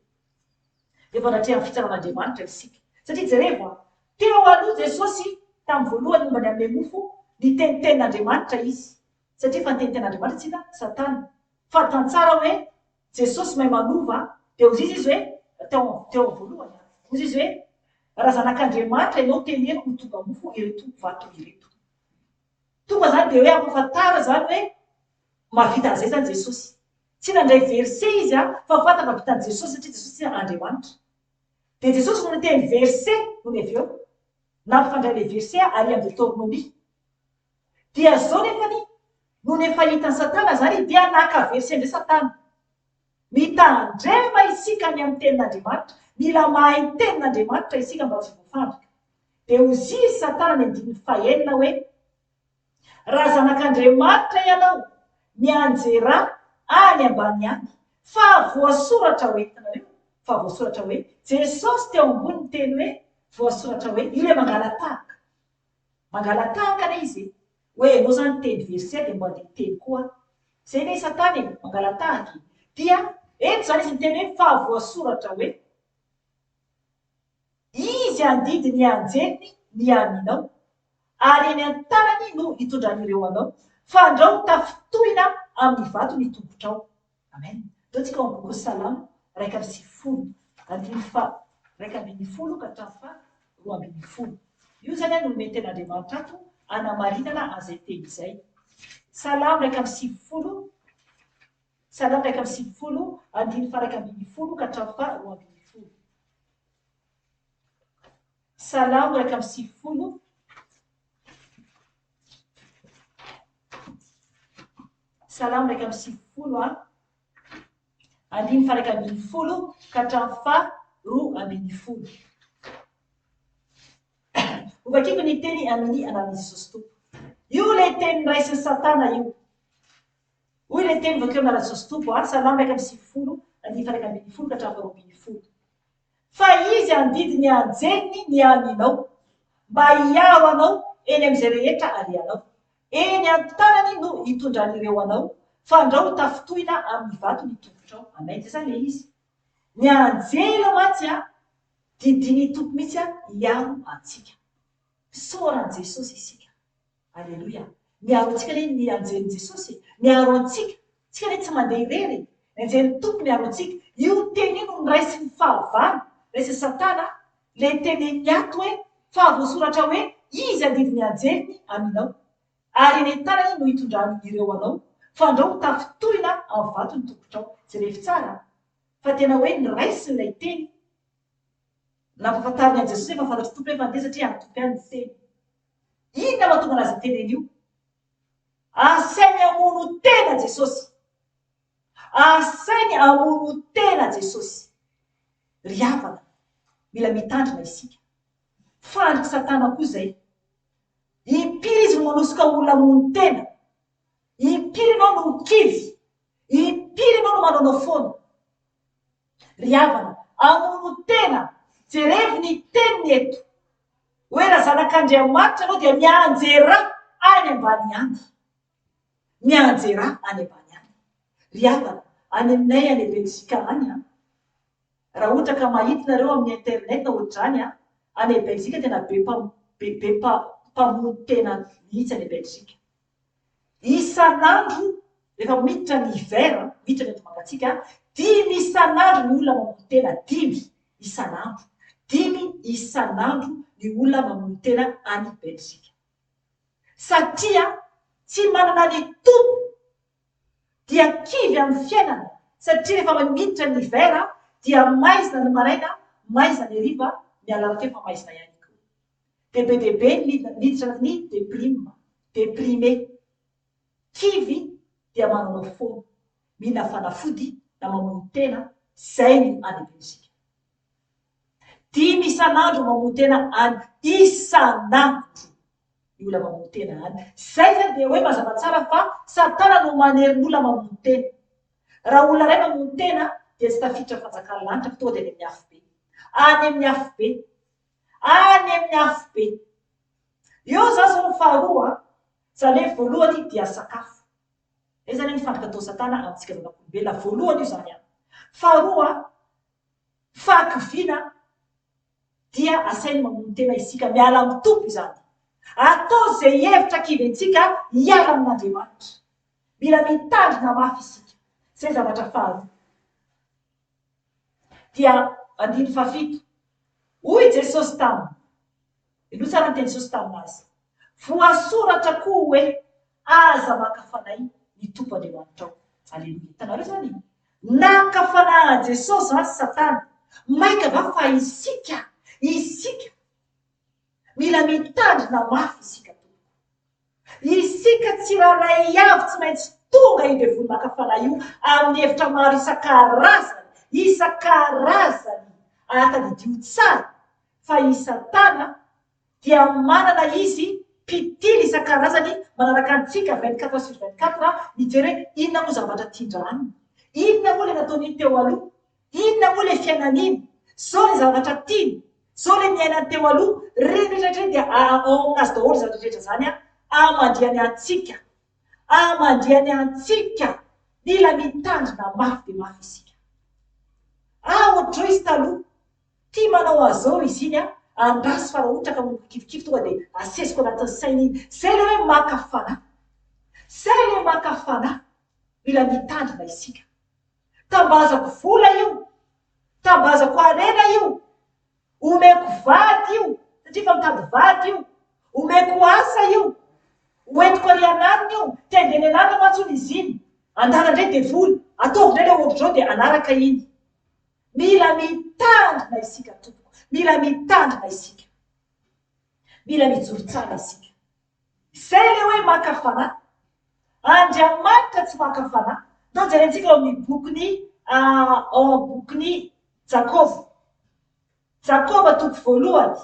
Rehefa anatrehan'ny fitsaran'Andriamanitra isika. Satria jerevo a! Teo aloha Jesosy tamin'ny voalohany momba ny amin'ny mofo, niteny tenin'Andriamanitra Izy. Satria efa niteny tenin'Andriamanitra tsika, Satana. Fantany tsara hoe Jesosy mahay manova, dia hozy izy hoe, teo teo amin'ny voalohany an, hozy izy hoe, raha zanak'Andriamanitra ianao teneno ho tonga mofo ireto vato ireto. Tonga izany dia hoe ampahafantaro izany hoe mahavita an'izay izany Jesosy. Tsy nandray verset izy an, fa fantany fa vitan'i Jesosy satria Jesosy Andriamanitra. Dia Jesosy no niteny verset nony avy eo. Nampifandray ilay verset ary amin'ny Deuteronomie. Dia zao nefany, nony efa hitan'i Satana zany dia naka verset indray Satana. Mitandrema isika ny amin'ny tenin'Andriamanitra, mila mahay ny tenin'Andriamanitra isika mba tsy voafandrika. Dia hozizy Satana ny andininy fahenina hoe, Raha zanak'Andriamanitra ianao, mianjerà any ambany any, fa voasoratra hoe, hitanareo, fa voasoratra hoe, Jesosy teo ambony niteny hoe, voasoratra hoe, io ilay mangala-tahaka. Mangala-tahaka anie izy e! Hoe ianao izany niteny verset dia mba andeha hiteny koa aho. Izay anie i Satana e! Mangala-tahaka e! Dia eto izany izy miteny hoe fa voasoratra hoe, Izy handidy ny anjeliny ny aminao, ary eny an-tanany no hitondran'ireo anao, fandrao ho tafintohina amin'ny vato ny tongotrao. Amen. Ndao tsika ao amin'ny bokin'ny Salamo 91, andininy faha 11 ka hatramin'ny faha 12. Io izany no nomen-ten'Andriamanitra ato hanamarinana an'izay teny izay. Salamo 91, Salamo 91, andininy faha 11 ka hatramin'ny faha 12. Salamo 91, Salamo 91 a, andininy faha 11 ka hatramin'ny faha 12. Hovakiko ny teny amin'ny anaran'i Jesosy Tompo. Io ilay teny noraisin'i Satana io. Hoy ilay teny vakio amin'ny anaran'i Jesosy Tompo a, Salamo 91, andininy faha 11 ka hatramin'ny faha 12. Fa Izy handidy ny anjeliny ny aminao, mba hiaro anao eny amin'izay rehetra alehanao. Eny an-tanany no hitondran'ireo anao, fandrao ho tafintohina amin'ny vato ny tongotrao. Amen. Zay zany le izy. Ny anjely mantsy an, didin'ny Tompo mihitsy an, hiaro antsika. Misaora an'i Jesosy isika. Aleloia! Miaro antsika anie ny anjelin'i Jesosy e! Miaro antsika! Tsika anie tsy mandeha irery e! Ny anjelin'ny Tompo miaro antsika. Io teny io no noraisin'ny fahavalo, raisin'i Satana, ilay teneniny ato hoe, fa voasoratra hoe, Izy handidy ny anjeliny aminao, ary eny an-tanany no hitondrany ireo anao, fandrao ho tafintohina amin'ny vato ny tongotrao. Jerevo tsara fa tena hoe noraisiny ilay teny nampahafantariny an'i Jesosy hoe efa fantatr'i Tompo hoe efa handeha satria an'ny Tompo ihany ny teny. Inona no mahatonga anazy hiteny an'io? Asainy hamono tena Jesosy. Asainy hamono tena Jesosy. Ry havana, mila mitandrina isika. Fandrik'i Satana koa izay. Impiry izy no manosoka olona hamono tena. Impiry ianao no ho kivy. Impiry ianao no manaonao foana. Ry havana, hamono tena. Jerevo ny teniny eto. Hoe raha zanak'Andriamanitra ianao dia mianjerà any ambany any. Mianjerà any ambany any. Ry havana, any aminay any Belzika any an, raha ohatra ka mahita nareo amin'ny internet ohatr'izany an, any Belzika tena be be be mpamono tena mihitsy any Belzika. Isan'andro rehefa miditra ny hiver, miditra ny andro mangatsiaka, dimy isan'andro ny olona mamono tena, dimy isan'andro, dimy isan'andro ny olona mamono tena any Belzika. Satria tsy manana ny Tompo dia kivy amin'ny fiainana satria rehefa miditra ny hiver dia maizina ny maraina, maizina ny hariva, miala rahateo fa maizina ihany koa. Dia be dia be ny miditra anatin'ny déprime, déprimé. Kivy dia manaonao foana, mihina fanafody na mamono tena, zay ny any Belgique. Dimy isan'andro mamono tena any, isan'andro ny olona mamono tena any. Zay zany dia hoe mazava tsara fa satana no manery ny olona mamono tena. Raha olona iray mamono tena dia tsy tafiditra fanjakan'ny lanitra fa tonga dia any amin'ny afobe. Any amin'ny afobe. Any amin'ny afobe. Eo za zao ny faharoa a, zany hoe voalohany dia sakafo. Zay zany ny fandrika ataon'i satana amintsika zanak'olombelona, voalohany io zany an. Faharoa, fahakiviana dia asainy mamono tena isika, miala amin'ny Tompo izany. Atao izay hevitra kivy antsika hiala amin'Andriamanitra. Mila mitandrina mafy isika. Zay zavatra faharoa. Dia andininy fahafito. Hoy Jesosy taminy, Henoy tsara ny tenin'i Jesosy tamin'azy, Voasoratra koa hoe, Aza maka fanahy ny Tompo Andriamanitrao. Aleloia. Hitanareo izany? Naka fanahy an'i Jesosy izany Satana. Mainka va fa isika, isika, mila mitandrina mafy isika tompoko. Isika tsirairay avy tsy maintsy tonga io devoly maka fanahy io amin'ny hevitra maro isan-karazany, isan-karazany. Ary tadidio tsara fa i Satana dia manana izy mpitily isan-karazany manaraka antsika 24 sur 24 mijery hoe inona moa zavatra tian-dRanona, inona moa ilay nataon'iny teo aloha, Inona moa ilay fiainana iny? Zao ilay zavatra tiany, zao ilay niainany teo aloha, ireny rehetra ireny dia ao aminazy daholo izany rehetra izany an, hamandrihany antsika, hamandrihany antsika, mila mitandrina mafy dia mafy isika. Ah ohatr'izao izy taloha, tia manao an'izao izy iny an, andraso fa raha ohatra ka manomboka kivikivy tonga dia asesiko anatin'ny sainy iny, izay ilay hoe maka fanahy, izay ilay maka fanahy, mila mitandrina isika. Tambazako vola io, tambazako harena io, omeko vady io, satria efa mitady vady io, omeko asa io, hoentiko ary ananina io, te handeha any ananina mantsy hono izy iny, andana indray devoly, ataovy indray ilay ohatr'izao dia hanaraka iny. Mila mitandrina isika tompoko, mila mitandrina isika. Mila mijoro tsara isika. Izay ilay hoe maka fanahy. Andriamanitra tsy maka fanahy. Ndao jerentsika ao amin'ny bokin'i ao amin'ny bokin'i Jakoba. Jakoba toko voalohany.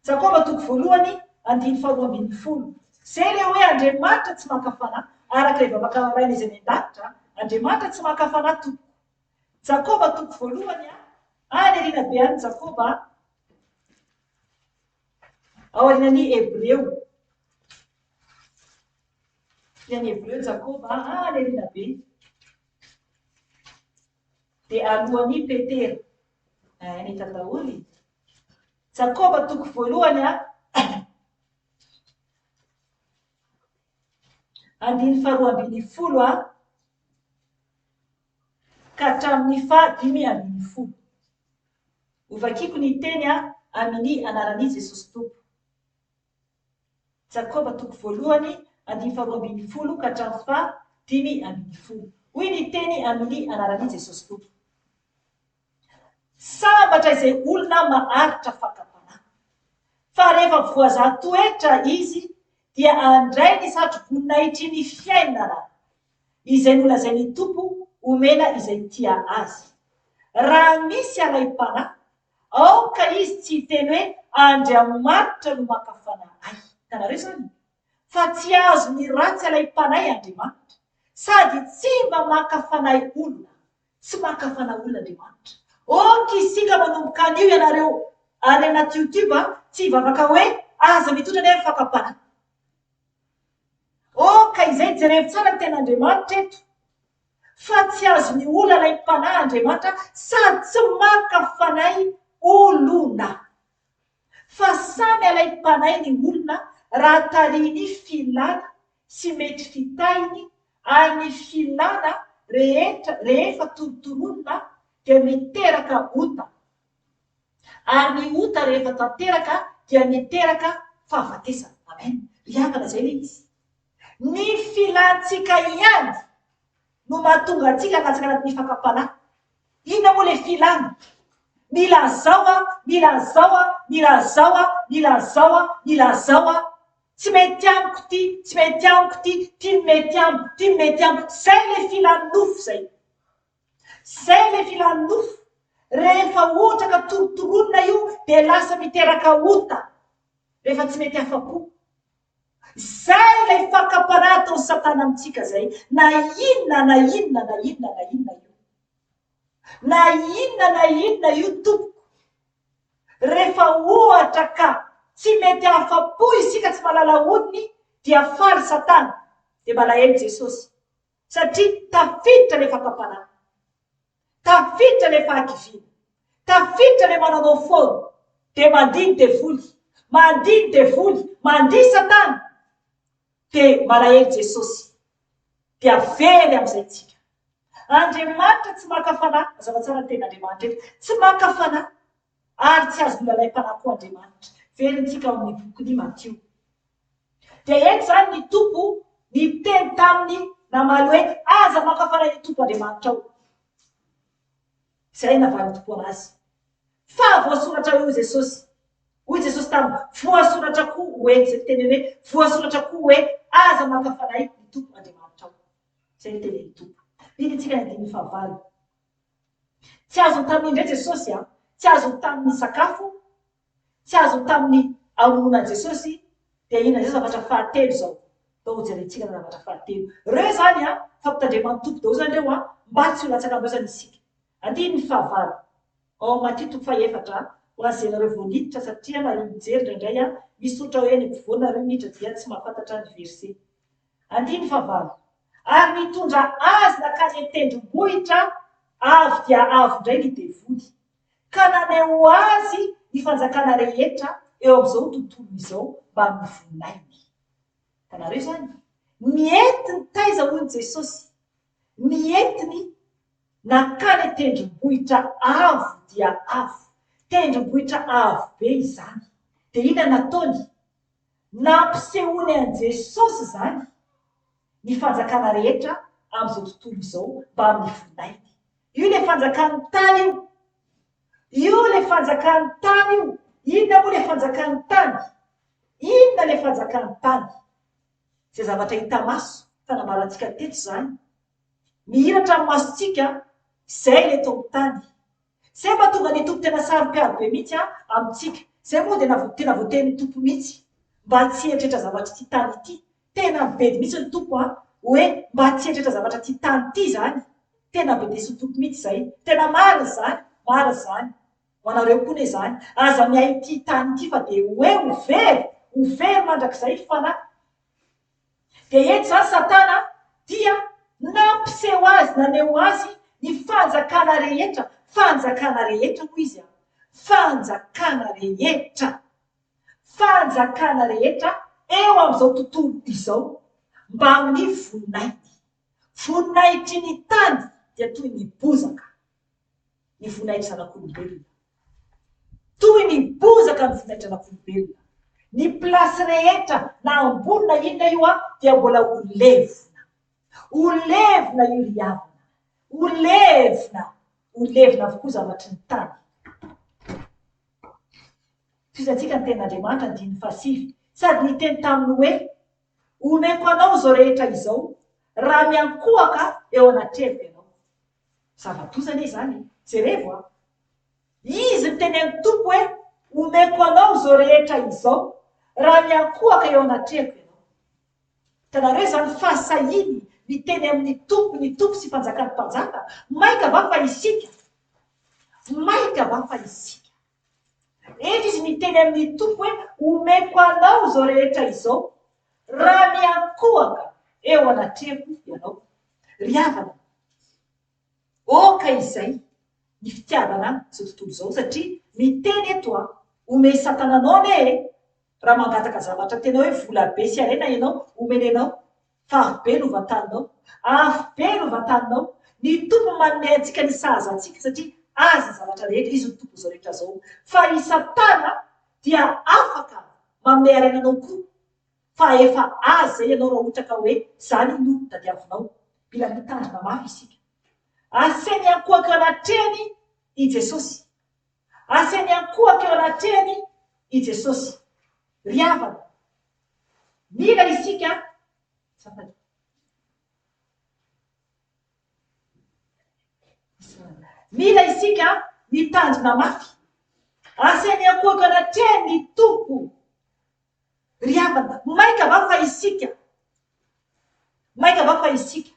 Jakoba toko voalohany andininy faharoa ambin'ny folo. Izay ilay hoe Andriamanitra tsy maka fanahy. Araka ilay vavaka Rainay izay any an-danitra, Andriamanitra tsy maka fanahy tompoko. Jakoba toko voalohany, any aoriana be any Jakoba. Aorian'ny Hebreo. Aorian'ny Hebreo Jakoba, any aoriana be. Dia alohan'i Petera. Any hita daholo. Jakoba toko voalohany a. Andininy faharoa ambin'ny folo a. Ka hatramin'ny faha 15. Hovakiko ny teny amin'ny anaran'i Jesosy Tompo. Jakoba toko voalohany, andininy faharoa ambin'ny folo ka hatramin'ny faha 15. Hoy ny teny amin'ny anaran'i Jesosy Tompo. Sambatra izay olona maharitra fakam-panahy. Fa rehefa voazaha toetra izy dia handray ny satroboninahitry ny fiainana, izay nolazain'ny Tompo homena izay tia Azy. Raha misy alaim-panahy, aoka izy tsy hiteny hoe Andriamanitra no maka fanahy ahy. Hitanareo izany? Fa tsy azon'ny ratsy alaim-panahy Andriamanitra, sady tsy mba maka fanahy olona. Tsy maka fanahy olona Andriamanitra. Ok isika manomboka anio ianareo any anaty youtube tsy hivavaka hoe aza mitondra anie ny fakam-panahy. Ok izay jerevo tsara ny tenin'Andriamanitra eto fa tsy azon'ny olona alaim-panahy Andriamanitra sady tsy maka fanahy olona. Fa samy alaim-panahy ny olona raha tarihin'ny filana sy mety fitahiny ary ny filana rehetra rehefa torontoronina dia miteraka ota ary ny ota rehefa tanteraka dia miteraka fahafatesana. Amen. Ry havana izay ilay izy. Ny filantsika ihany no mahatonga antsika handatsaka anatin'ny fakam-panahy. Inona moa ilay filana? Mila an'izao aho, mila an'izao aho, mila an'izao aho, mila an'izao aho, mila an'izao aho. Tsy mety amiko ity, tsy mety amiko ity, ity no mety amiko, ity no mety amiko. Izay ilay filan'ny nofo izay. Izay ilay filan'ny nofo. Rehefa ohatra ka torontoronina io dia lasa miteraka ota. Rehefa tsy mety afa-po. Izay ilay fakam-panahy ataon'i Satana amintsika izay, na inona na inona na inona na inona io. Na inona na inona io tompoko. Rehefa ohatra ka tsy mety afa-po isika tsy mahalala onony dia faly Satana, dia malahelo Jesosy. Satria tafiditra ilay fakam-panahy. Tafiditra ilay fahakiviana. Tafiditra ilay mananao foana. Dia mandihy ny devoly. Mandihy ny devoly. Mandihy Satana. Dia malahelo Jesosy. Dia very amin'izay tsika. Andriamanitra tsy maka fanahy. Mazava tsara ny tenin'Andriamanitra eto. Tsy maka fanahy. Ary tsy azo nolalaim-panahy koa Andriamanitra. Verintsika ao amin'ny bokin'i Matio. Dia eto izany ny Tompo niteny taminy namaly hoe, Aza maka fanahy ny Tompo Andriamanitrao. Izay navalin'ny Tompo anazy. Fa voasoratra hoe hoy Jesosy. Hoy Jesosy taminy, Voasoratra koa hoe, izay fiteneny hoe, voasoratra koa hoe, Aza maka fanahy ny Tompo Andriamanitrao. Izay no tenenin'ny Tompo. Hidintsika ny andininy fahavalo. Tsy azony tamin'ny indray Jesosy an! Tsy azony tamin'ny sakafo, tsy azony tamin'ny hamonoana an'i Jesosy, dia inona izao zavatra fahatelo izao? Ndao hojerentsika ny zavatra fahatelo. Ireo izany an, fampitandreman'ny Tompo daholo izany ireo an, mba tsy ho latsaka amin'ireo izany isika. Andininy fahavalo, ao amin'ny Matio toko fahefatra, ho an'izay nareo vao niditra satria nareo mijery indraindray an, misy soratra hoe eny ampovoany nareo miditra dia tsy mahafantatra ny verset. Andininy fahavalo, Ary nitondra azy nankany an-tendrombohitra avo dia avo indray ny devoly, ka naneho azy ny fanjakana rehetra eo amin'izao tontolo izao mbamin'ny voninahiny. Hitanareo izany? Nientiny taiza hono Jesosy? Nientiny nankany an-tendrombohitra avo dia avo. Tendrombohitra avo be izany. Dia inona nataony? Nampisehoany an'i Jesosy izany ny fanjakana rehetra amin'izao tontolo izao mbamin'ny voninahiny. Io ilay fanjakan'ny tany io. Io ilay fanjakan'ny tany io. Inona moa ilay fanjakan'ny tany? Inona ilay fanjakan'ny tany? Izay zavatra hita maso, fa nambarantsika teto izany. Mihiratra amin'ny masontsika, izay ilay eto amin'ny tany. Zay mahatonga ny Tompo tena saro-piaro be mihitsy an amintsika. Zay moa dia tena voatenin'ny Tompo mihitsy mba tsy hieritreritra zavatra ity tany ity. Tena mibedy mihitsy ny Tompo an, hoe mba tsy hieritreritra zavatra ity tany ity izany. Tena bedesin'ny Tompo mihitsy izay. Tena marina izany, marina izany. Ho anareo koa anie izany. Aza miahy ity tany ity fa dia hoe ho very, ho very mandrakizay ny fanahy. Dia eto izany Satana dia nampiseho azy, naneho azy ny fanjakana rehetra, fanjakana rehetra hoy izy an, fanjakana rehetra, fanjakana rehetra eo amin'izao tontolo izao mbamin'ny voninahiny. Voninahitry ny tany dia toy ny bozaka. ny voninahitry zanak'olombelona. Toy ny bozaka ny voninahitry zanak'olombelona. Ny place rehetra na ambony na inona io dia mbola ho levona. Ho levona io ry havana. Ho levona. Ho levona avokoa zavatry ny tany. Tohizantsika ny tenin'Andriamanitra andininy fahasivy. Sady niteny taminy hoe, Omeko anao izao rehetra izao, raha miankohoka eo anatrehako ianao. Zava-doza anie izany e! Jerevo a! Izy niteny an'ny Tompo hoe, Omeko anao izao rehetra izao, raha miankohaka eo anatrehako ianao. Hitanareo izany fahasahiany miteny amin'ny Tompo, ny Tompo sy Mpanjakan'ny mpanjaka, mainka va fa isika? Maika va fa isika? Eto izy miteny amin'ny Tompo hoe, Omeko anao izao rehetra izao, raha miankohoka eo anatrehako ianao. Ry havana, aoka izay ny fitiavana izao tontolo izao, satria miteny eto aho, omen'i Satana anao anie e! Raha mangataka zavatra tena hoe vola be sy harena ianao, omeny anao. Fa afo be no vantaninao. Afo be no vantaninao. Ny Tompo manome antsika ny sahaza antsika satria Azy ny zavatra rehetra, Izy no Tompon'izao rehetra izao. Fa i Satana dia afaka manome harena anao koa. Fa efa Azy izay ianao raha ohatra ka hoe izany no tadiavinao. Mila mitandrina mafy isika. Asainy hiankohoka eo anatrehany i Jesosy. Asainy hiankohoka eo anatrehany i Jesosy. Ry havana, mila isika, azafady. Mila isika mitandrina mafy. Asainy hiankohoka eo anatrehany ny Tompo. Ry havana, maika va fa isika, maika va fa isika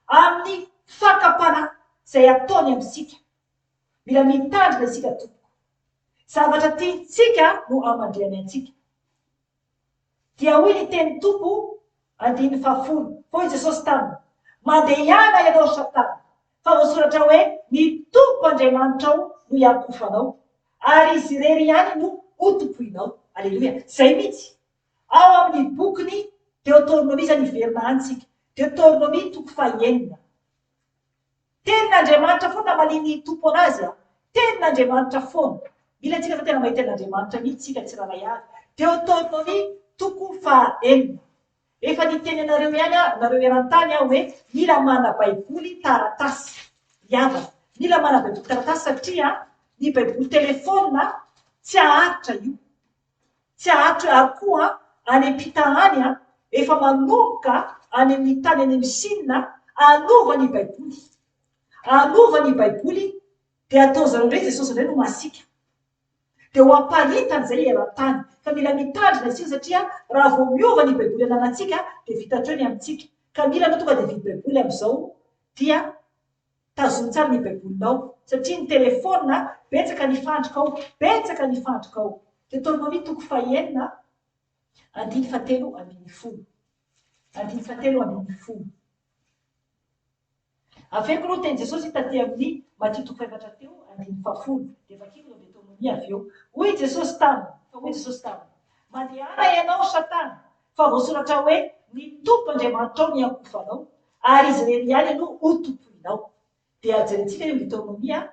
amin'ny fakam-panahy izay ataony amintsika. Mila mitandrina isika tompoko. Zavatra tiantsika no amandrihany antsika. Dia hoy ny tenin'ny Tompo, andininy fahafolo, fa hoy Jesosy taminy, Mandehana ianao ry Satana, fa voasoratra hoe, Ny Tompo Andriamanitrao no hiankohofanao, ary Izy irery ihany no hotompoinao. Aleloia! Izay mihitsy. Ao amin'ny bokin'ny Deotornomia, izany hiverina any isika. Deotornomia toko fahenina. Tenin'Andriamanitra foana namalian'ny Tompo anazy a! Tenin'Andriamanitra foana. Mila antsika fa tena mahay tenin'Andriamanitra mihitsy isika tsirairay avy. Deotornomia toko faha enina. Efa niteny anareo ihany aho, nareo eran-tany aho hoe mila mana baiboly taratasy. Ry havana, mila mana baiboly taratasy satria ny baiboly telephone tsy haharitra io. Tsy haharitra ary koa any am-pita any efa manomboka any amin'ny tany any amin'ny Chine hanova ny baiboly. Hanova ny baiboly dia atao zareo indray Jesosy indray no masiaka. Dia ho aparitany izay eran-tany. Ka mila mitandrina isika satria raha vao miova ny baiboly ananantsika dia vita hatreo ny amintsika. Ka mila anao tonga dia vidy baiboly amin'izao dia Tazomy tsara ny baibolinao satria ny telephone betsaka ny fandrika ao, betsaka ny fandrika ao. Deuteronomie toko fahenina andiny fahatelo ambin'ny folo. Andiny fahatelo ambin'ny folo. Averiko aloha teny Jesosy taty amin'ny Matio toko fahefatra teo andiny fahafolo. Dia vakiko eo Deuteronomie avy eo. Hoy Jesosy taminy, fa hoy Jesosy taminy, Mandehana ianao Satana, fa voasoratra hoe, Ny Tompo Andriamanitrao no hiankohofanao, ary Izy irery ihany no hotompoinao. Dia jerentsika io Deuteronomia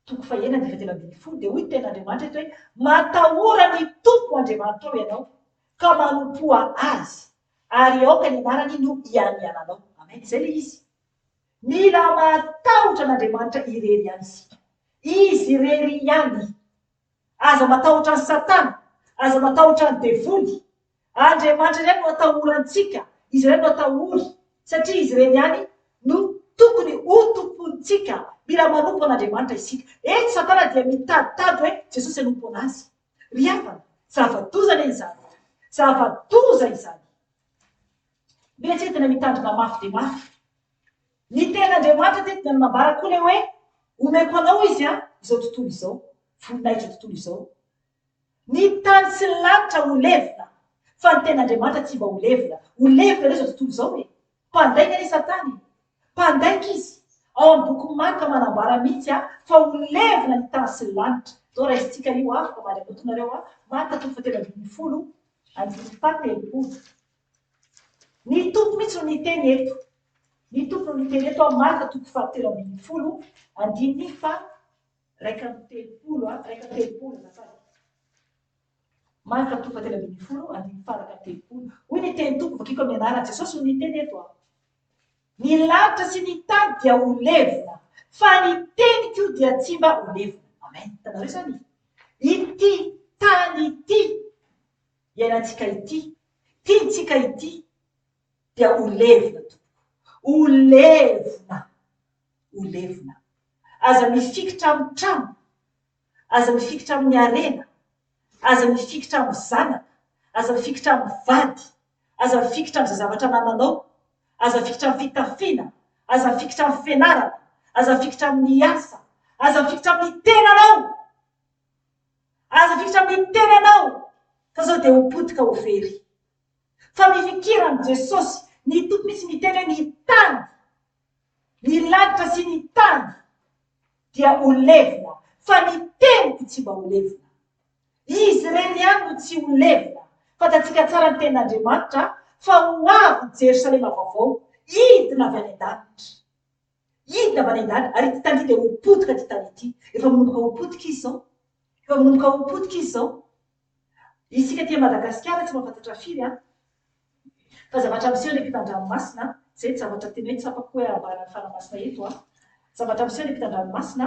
toko fahenina andininy fahatelo ambin'ny folo, dia hoy ny tenin'Andriamanitra eto hoe, Matahora ny Tompo Andriamanitrao ianao, ka manompoa Azy, ary aoka ny anarany no hianiananao. Amen. Izay ilay izy. Mila matahotra an'Andriamanitra irery ihany isika. Izy irery ihany. Aza matahotra an'i Satana. Aza matahotra ny devoly. Andriamanitra irery no atahorantsika. Izy irery no atahory. Satria Izy irery ihany no tokony ho tompointsika. Mila manompo an'Andriamanitra isika. Eto Satana dia mitaditady hoe Jesosy hanompo an'azy. Ry havana, zava-doza anie izany. Zava-doza izany. Mila tsika tena mitandrina mafy dia mafy. Ny tenin'Andriamanitra teto dia nanambara koa ilay hoe, Omeko anao izy an, izao tontolo izao, voninahitr'izao tontolo izao. Ny tany sy ny lanitra ho levona, fa ny tenin'Andriamanitra tsy mba ho levona. Ho levona anie izao tontolo izao e! Mpandainga anie Satana e! Mpandainga izy. Ao amin'ny bokin'i Marka manambara mihitsy an, fa ho levona ny tany sy ny lanitra. Izao raisintsika io an, afaka mandray naoty nareo an, Marka toko fahatelo ambin'ny folo, andininy fahatelopolo. Ny Tompo mihitsy no niteny eto. Ny Tompo no niteny eto ao Marka toko fahatelo ambin'ny folo, andininy faha 31, 31 azafady. Marka toko fahatelo ambin'ny folo, andininy faha 31. Hoy ny tenin'ny Tompo, vakiko amin'ny anaran'i Jesosy no niteny eto aho. Ny lanitra sy ny tany dia ho levona, fa ny teniko dia tsy mba ho levona. Amen. Hitanareo izany? Ity tany ity iainantsika ity, tiantsika ity, dia ho levona tompoko. Ho levona. Ho levona. Aza mifikitra amin'ny trano. Aza mifikitra amin'ny harena. Aza mifikitra amin'ny zanaka. Aza mifikitra amin'ny vady. Aza mifikitra amin'izay zavatra anananao. Aza mifikitra amin'ny fitafiana. Aza mifikitra amin'ny fianarana. Aza mifikitra amin'ny asa. Aza mifikitra amin'ny tenanao. Aza mifikitra amin'ny tenanao fa sao dia ho potika ho very. Fa mifikira amin'i Jesosy. Ny Tompo mihitsy miteny hoe ny tany, ny lanitra sy ny tany dia ho levona fa ny teniko tsy mba ho levona. Izy irery ihany no tsy ho levona. Fantatsika tsara ny tenin'Andriamanitra fa ho avy ny Jerosalema vaovao, hidina avy any an-danitra. Hidina avy any an-danitra, ary ity tany ity dia ho potika ity tany ity. Efa manomboka ho potika izy izao. Efa manomboka ho potika izy izao. Isika aty Madagasikara tsy mahafantatra firy an! Fa zavatra miseho any ampitan-dranomasina, izay ny zavatra tena hoe tsapako hoe ambaran'ny Fanahy Masina eto an! Zavatra miseho any ampitan-dranomasina,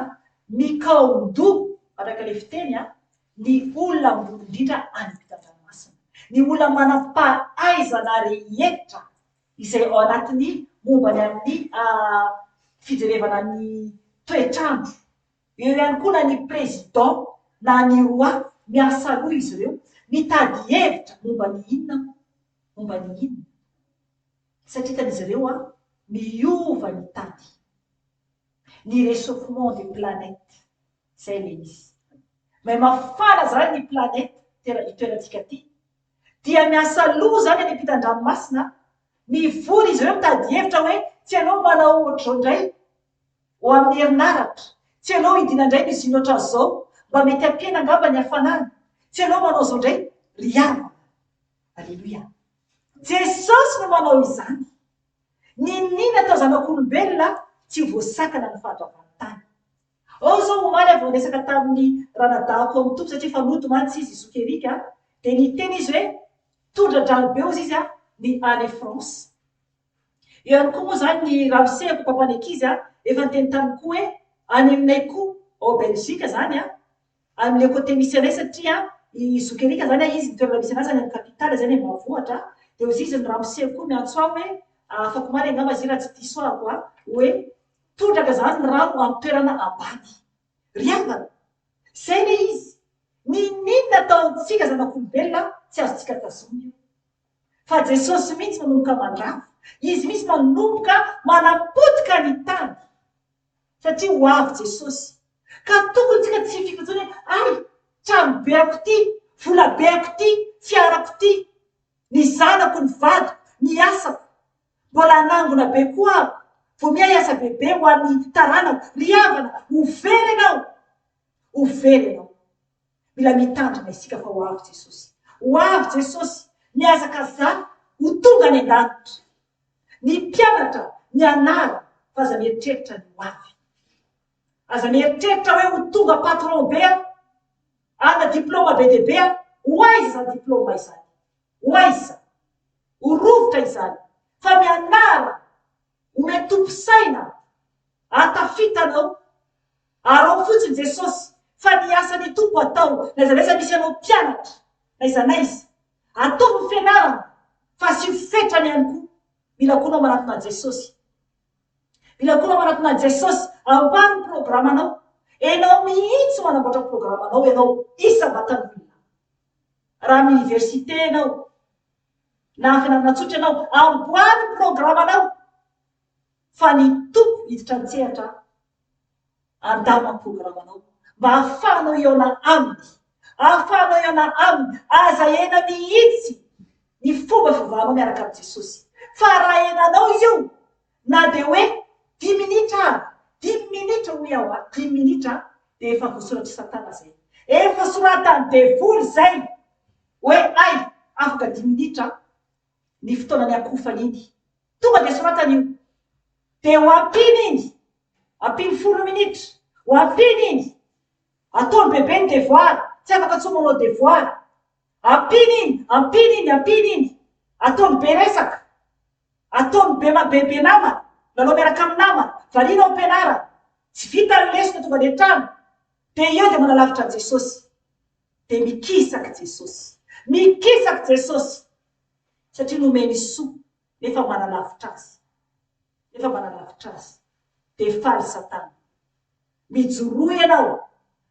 mikaon-doha, araka ilay fiteny an, ny olona ambony indrindra any ampitan-dranomasina. Ny olona manam-pahaizana rehetra izay ao anatin'ny momba ny amin'ny fijerevana ny toetr'andro. Eo ihany koa na ny président na ny roi miasa loha izy ireo mitady hevitra momba ny inona moa? Momba ny inona? Satria hitan'izy ireo an, miova ny tany. Ny réchauffement de planète, izay ilay izy. Miha mafana izany ny planète itoerantsika ity, dia miasa loha izany any ampitan-dranomasina, mivory izy ireo mitady hevitra hoe tsy aleo manao ohatr'izao indray, ho amin'ny herinaratra, tsy aleo hidiana indray ny usine ohatran'izao, mba mety hampihena angamba ny hafanana, tsy aleo manao izao indray ry havana. Aleloia. Jesosy no manao izany. Niniana atao zanak'olombelona tsy ho voasakana ny fahadravan'ny tany. Ao izao omaly aho vao niresaka tamin'ny ranadahako ao amin'ny Tompo satria efa nody mantsy izy zoky Eric a, dia niteny izy hoe tondra-drano be hozy izy a ny any France. Eo ihany koa moa izany ny ramoseko papan'ny ankizy a, efa niteny tamiko koa hoe any aminay koa ao Belgique izany a, amin'ilay côté misy anay satria i zoky Eric izany a, izy ny toerana misy anazy any amin'ny capitale izay any ambanivohitra, dia hozy izy ny ramoseko koa miantso ahy hoe afakomaly angamba izy raha tsy diso ahako a, hoe tondraka izany ny rano amin'ny toerana ambany. Ry havana, izay ilay izy, n'inon'inona ataontsika zanak'olombelona tsy azontsika tazomina io. Fa Jesosy mihitsy manomboka mandrava. Izy mihitsy manomboka manapotika ny tany. Satria ho avy Jesosy. Ka tokony tsika tsy hifikitra intsony hoe hay, trano beako ity, vola beako ity, fiarako ity, ny zanako, ny vadiko, ny asako. Mbola hanangona be koa aho. Vao miha hiasa bebe ho an'ny taranako. Ry havana, ho very ianao. Ho very ianao. Mila mitandrina isika fa ho avy Jesosy. Ho avy Jesosy, mihazakazaha ho tonga any an-danitra. Ny mpianatra mianara fa aza mieritreritra ny ho avy. Aza mieritreritra hoe ho tonga patron be aho, hanana diploma be dia be aho. Ho aiza izany diploma izany? Ho aiza? Ho rovitra izany. Fa mianara, omeo tompo saina, ahatafita anao. Araho fotsiny Jesosy fa ny asan'ny Tompo atao n'aiza n'aiza misy anao mpianatra n'aiza n'aiza. Ataovy ny fianarana fa asio fetrany ihany koa. Mila koa anao manatona an'i Jesosy. Mila koa anao manatona an'i Jesosy. Amboary ny programanao. Enao mihitsy manamboatra programanao ianao isam-batan'olona. Raha amin'ny université ianao na amin'ny fianarana tsotra ianao, amboary ny programanao. Fa ny Tompo hiditra an-tsehatra handamina ny programanao mba hahafahanao hihaona Aminy. Hahafahanao hihaona Aminy. Aza ahena mihitsy ny fomba fivavahanao miaraka amin'i Jesosy. Fa raha ahenanao io, na dia hoe dimy minitra ary, dimy minitra hoy aho a, dimy minitra, dia efa voasoratr'i Satana izay. Efa soratan'ny devoly izay hoe hay, afaka dimy minitra ny fotoana niakofany iny. Tonga dia soratany io. Dia ho ampiany iny. Ampiany folo minitra. Ho ampiany iny. Ataony bebe ny devoir. Tsy afaka intsony manao devoir. Ampiany iny, ampiany iny, ampiany iny. Ataony be resaka. Ataony be be be namana. Lalao miaraka amin'ny namana. Variana ao am-pianarana. Tsy vita ny lesona tonga any an-trano. Dia eo dia manalavitra an'i Jesosy. Dia mikisaka Jesosy. Mikisaka Jesosy. Satria nomeny soa nefa manalavitra azy. Nefa manalavitra azy. Dia faly Satana. Mijoroa ianao.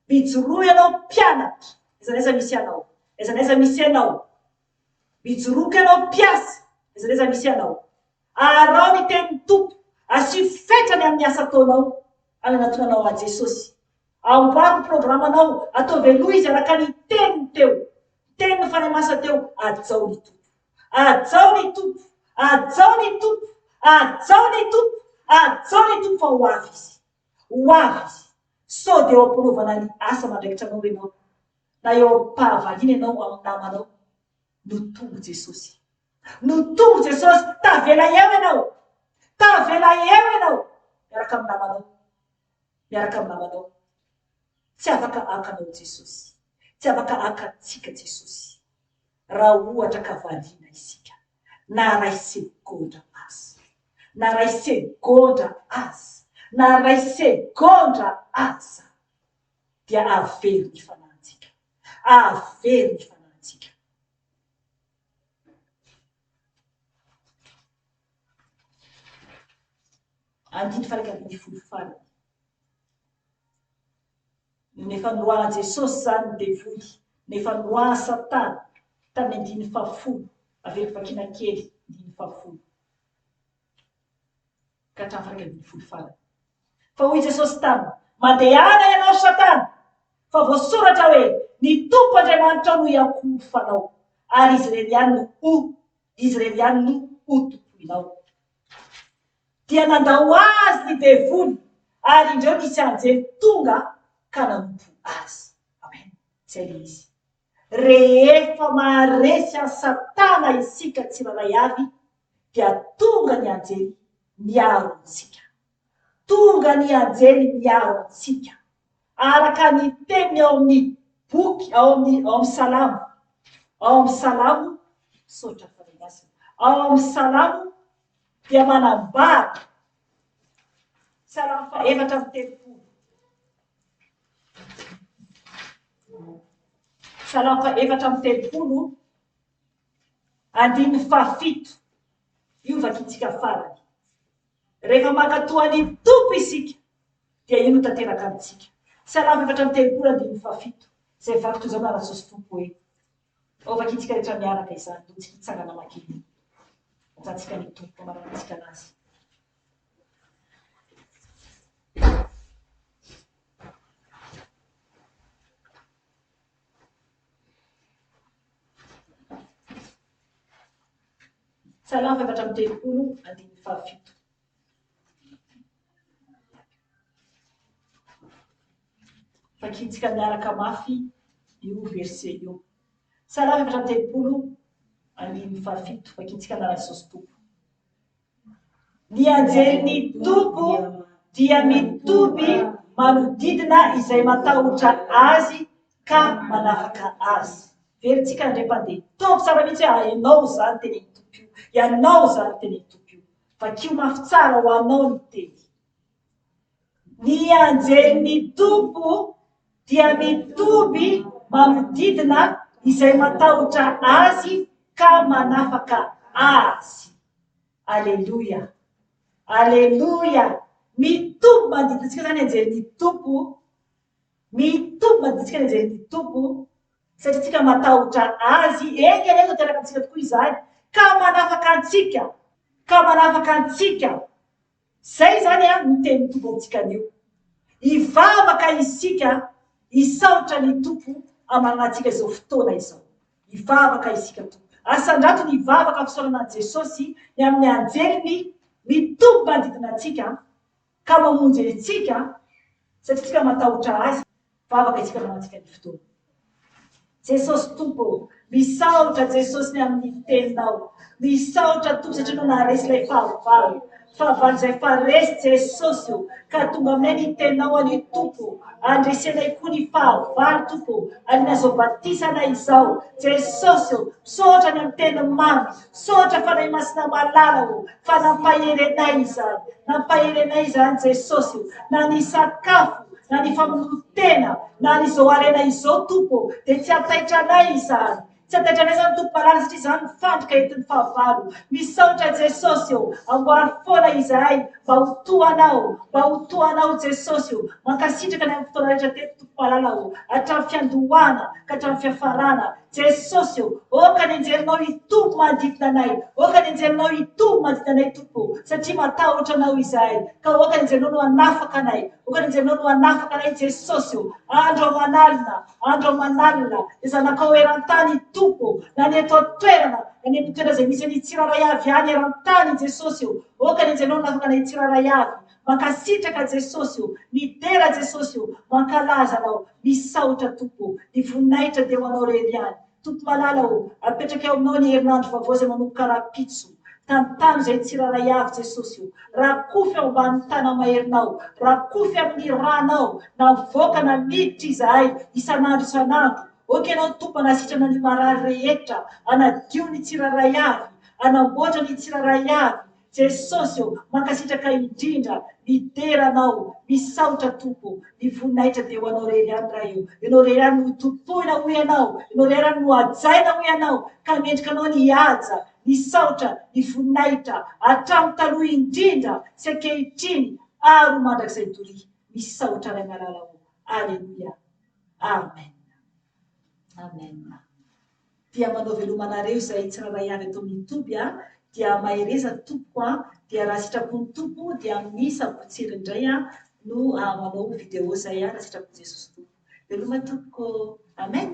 Mijoroa ianao mpianatra. N'aiza n'aiza misy anao. N'aiza n'aiza misy anao. Mijoroa koa ianao mpiasa. N'aiza n'aiza misy anao. Araho ny tenin'ny Tompo. Asio fetrany amin'ny asa ataonao. Hananatonanao an'i Jesosy. Amboary ny programanao, ataovy aloha izy araka ny teniny teo. Tenin'ny Fanahy Masina teo, hajao ny Tompo. Hajao ny Tompo, hajao ny Tompo, hajao ny Tompo, hajao ny Tompo fa ho avy Izy. Ho avy Izy. Sao dia eo am-panaovana ny asa mandraikitra anao ianao, na eo am-pahavaliana ianao amin'ny namanao, no tonga Jesosy. No tonga Jesosy, tavela eo ianao. Tavela eo ianao, miaraka amin'ny namanao. Miaraka amin'ny namanao. Tsy afaka haka anao Jesosy. Tsy afaka haka antsika Jesosy. Raha ohatra ka variana isika. Na ray segondra aza. Na ray segondra aza. Na ray segondra aza. Dia hahavery ny fanahintsika. Hahavery ny fanahintsika. Andininy faha 11 farany. Ny efa noroahan'i Jesosy izany ny devoly, ny efa noroahan'i Satana tamin'ny andininy fahafolo, averiko vakiana kely andininy fahafolo ka hatramin'ny faha 11 farany. Fa hoy Jesosy taminy, Mandehana ianao ry Satana, fa voasoratra hoe, Ny Tompo Andriamanitrao no hiankohofanao, ary Izy irery ihany no ho, Izy irery ihany no hotompoinao. Dia nandao azy ny devoly, ary indreo nisy anjely tonga ka nanompo azy. Amen. Izay ilay izy. Rehefa maharesy an'i Satana isika tsirairay avy, dia tonga ny anjely miaro antsika. Tonga ny anjely miaro antsika. Araka ny teniny ao amin'ny boky, ao amin'ny, ao amin'ny Salamo. Ao amin'ny Salamo, misaotra Fanahy Masina. Ao amin'ny Salamo dia manambara, Salamo faha 34. Salamo faha 34, andininy fahafito. Io vakintsika farany. Rehefa mankatò an'ny Tompo isika, dia io no tanteraka amintsika. Salamo 34 andininy fahafito, izay vaky toy izao no Jesosy Tompo hoe, Ao vakintsika rehetra miaraka izany, ndao tsika hitsangana mangina. Ajantsika ny Tompo, amaranantsika anazy. Salamo 34 andininy fahafito. Vakintsika miaraka mafy io verset io. Salamo 34 andininy fahafito. Vakintsika anaran'i Jesosy Tompo. Ny anjelin'ny Tompo dia mitoby manodidina izay matahotra Azy ka manafaka azy. Verintsika indray mpandeha. Tompo tsara mihitsy hoe ianao izany tenenin'ny Tompo io. Ianao izany tenenin'ny Tompo io. Vakio mafy tsara ho anao ny teny. Ny anjelin'ny Tompo dia mitoby manodidina izay matahotra Azy ka manafaka azy. Aleloia! Aleloia! Mitombo manodidina antsika izany anjelin'ny Tompo. Mitombo manodidina antsika ny anjelin'ny Tompo. Satria tsika matahotra Azy. Enga anie ho tanteraka amintsika tokoa izany. Ka manafaka antsika. Ka manafaka antsika. Izay izany no tenin'ny Tompo amintsika anio. Hivavaka isika hisaotra ny Tompo hamanantsika izao fotoana izao. Hivavaka isika Tompo. Asandrato ny vavaka fisaorana an'i Jesosy ny amin'ny anjeliny mitombo manodidina antsika ka mamonjy antsika satria tsika matahotra Azy. Vavaka isika manantsika ny fotoana. Jesosy Tompo ô, misaotra Jesosy ny amin'ny teninao. Misaotra Tompo satria Ianao naharesy ilay fahavalo. Fahavalo izay fa resy Jesosy ô, ka tonga aminay ny teninao anio Tompo ô. Andresenay koa ny fahavalo Tompo ô, alina izao batisanay izao. Jesosy ô, misaotra ny amin'ny teny mamy. Misaotra Fanahy Masina malala ô, fa nampahery anay izany. Nampahery anay izany Jesosy ô, na ny sakafo, na ny famonoan-tena, na ny izao harena izao, Tompo ô, dia tsy hataitra anay izany. Tsy hataitra anay izany, Tompo malala, satria izany ny fandrika entin'ny fahavalo. Misaotra Jesosy ô, amboary foana izahay mba ho toa Anao, mba ho toa Anao Jesosy ô. Mankasitraka ny amin'ny fotoana rehetra teto, Tompo malala ô, hatramin'ny fiandohana ka hatramin'ny fiafarana. Jesosy ô, aoka ny anjelinao hitombo manodidina anay, aoka ny anjelinao hitombo manodidina anay Tompo ô, satria matahotra Anao izahay, ka aoka ny anjelinao no hanafaka anay, aoka ny anjelinao no hanafaka anay Jesosy ô, andro aman'alina, andro aman'alina, ny zanakao eran-tany Tompo ô, na ny eto an-toerana, na ny amin'ny toerana izay misy an'ny tsirairay avy any eran-tany Jesosy ô, aoka ny anjelinao no hanafaka anay tsirairay avy, Mankasitraka Jesosy o! Midera Jesosy o! Mankalaza Anao! Misaotra Tompo o! Ny voninahitra dia ho Anao irery ihany. Tompo malala o! Apetraka eo Aminao ny herinandro vaovao izay manomboka rahampitso. Tantano izay tsirairay avy Jesosy o! Rakofy ao ambanin'ny tana-maherinao. Rakofy amin'ny rànao. Na mivoaka na miditra izahay isan'andro isan'andro. Ok Ianao Tompo hanasitrana ny marary rehetra, hanadio ny tsirairay avy, hanamboatra ny tsirairay avy. Jesosy ô, mankasitraka indrindra, midera Anao, misaotra Tompo, ny voninahitra dia ho Anao irery ihany Ray ô, Ianao irery ihany no tompoina hoy Ianao, Ianao irery ihany no hajaina hoy Ianao, ka mendrika Anao ny haja, ny saotra, ny voninahitra, hatramin'ny taloha indrindra sy ankehitriny ary ho mandrakizay doria, misaotra Ray malala ô, Aleloia, Amen. Amen. Dia manao veloma anareo izay tsirairay avy eto amin'ny toby a, dia mahereza tompoko a, dia raha sitrapon'ny Tompo dia amin'ny sabotsy herin'ny indray a no manao vidéo izay a, raha sitrapon'i Jesosy Tompo. Veloma tompoko. Amen.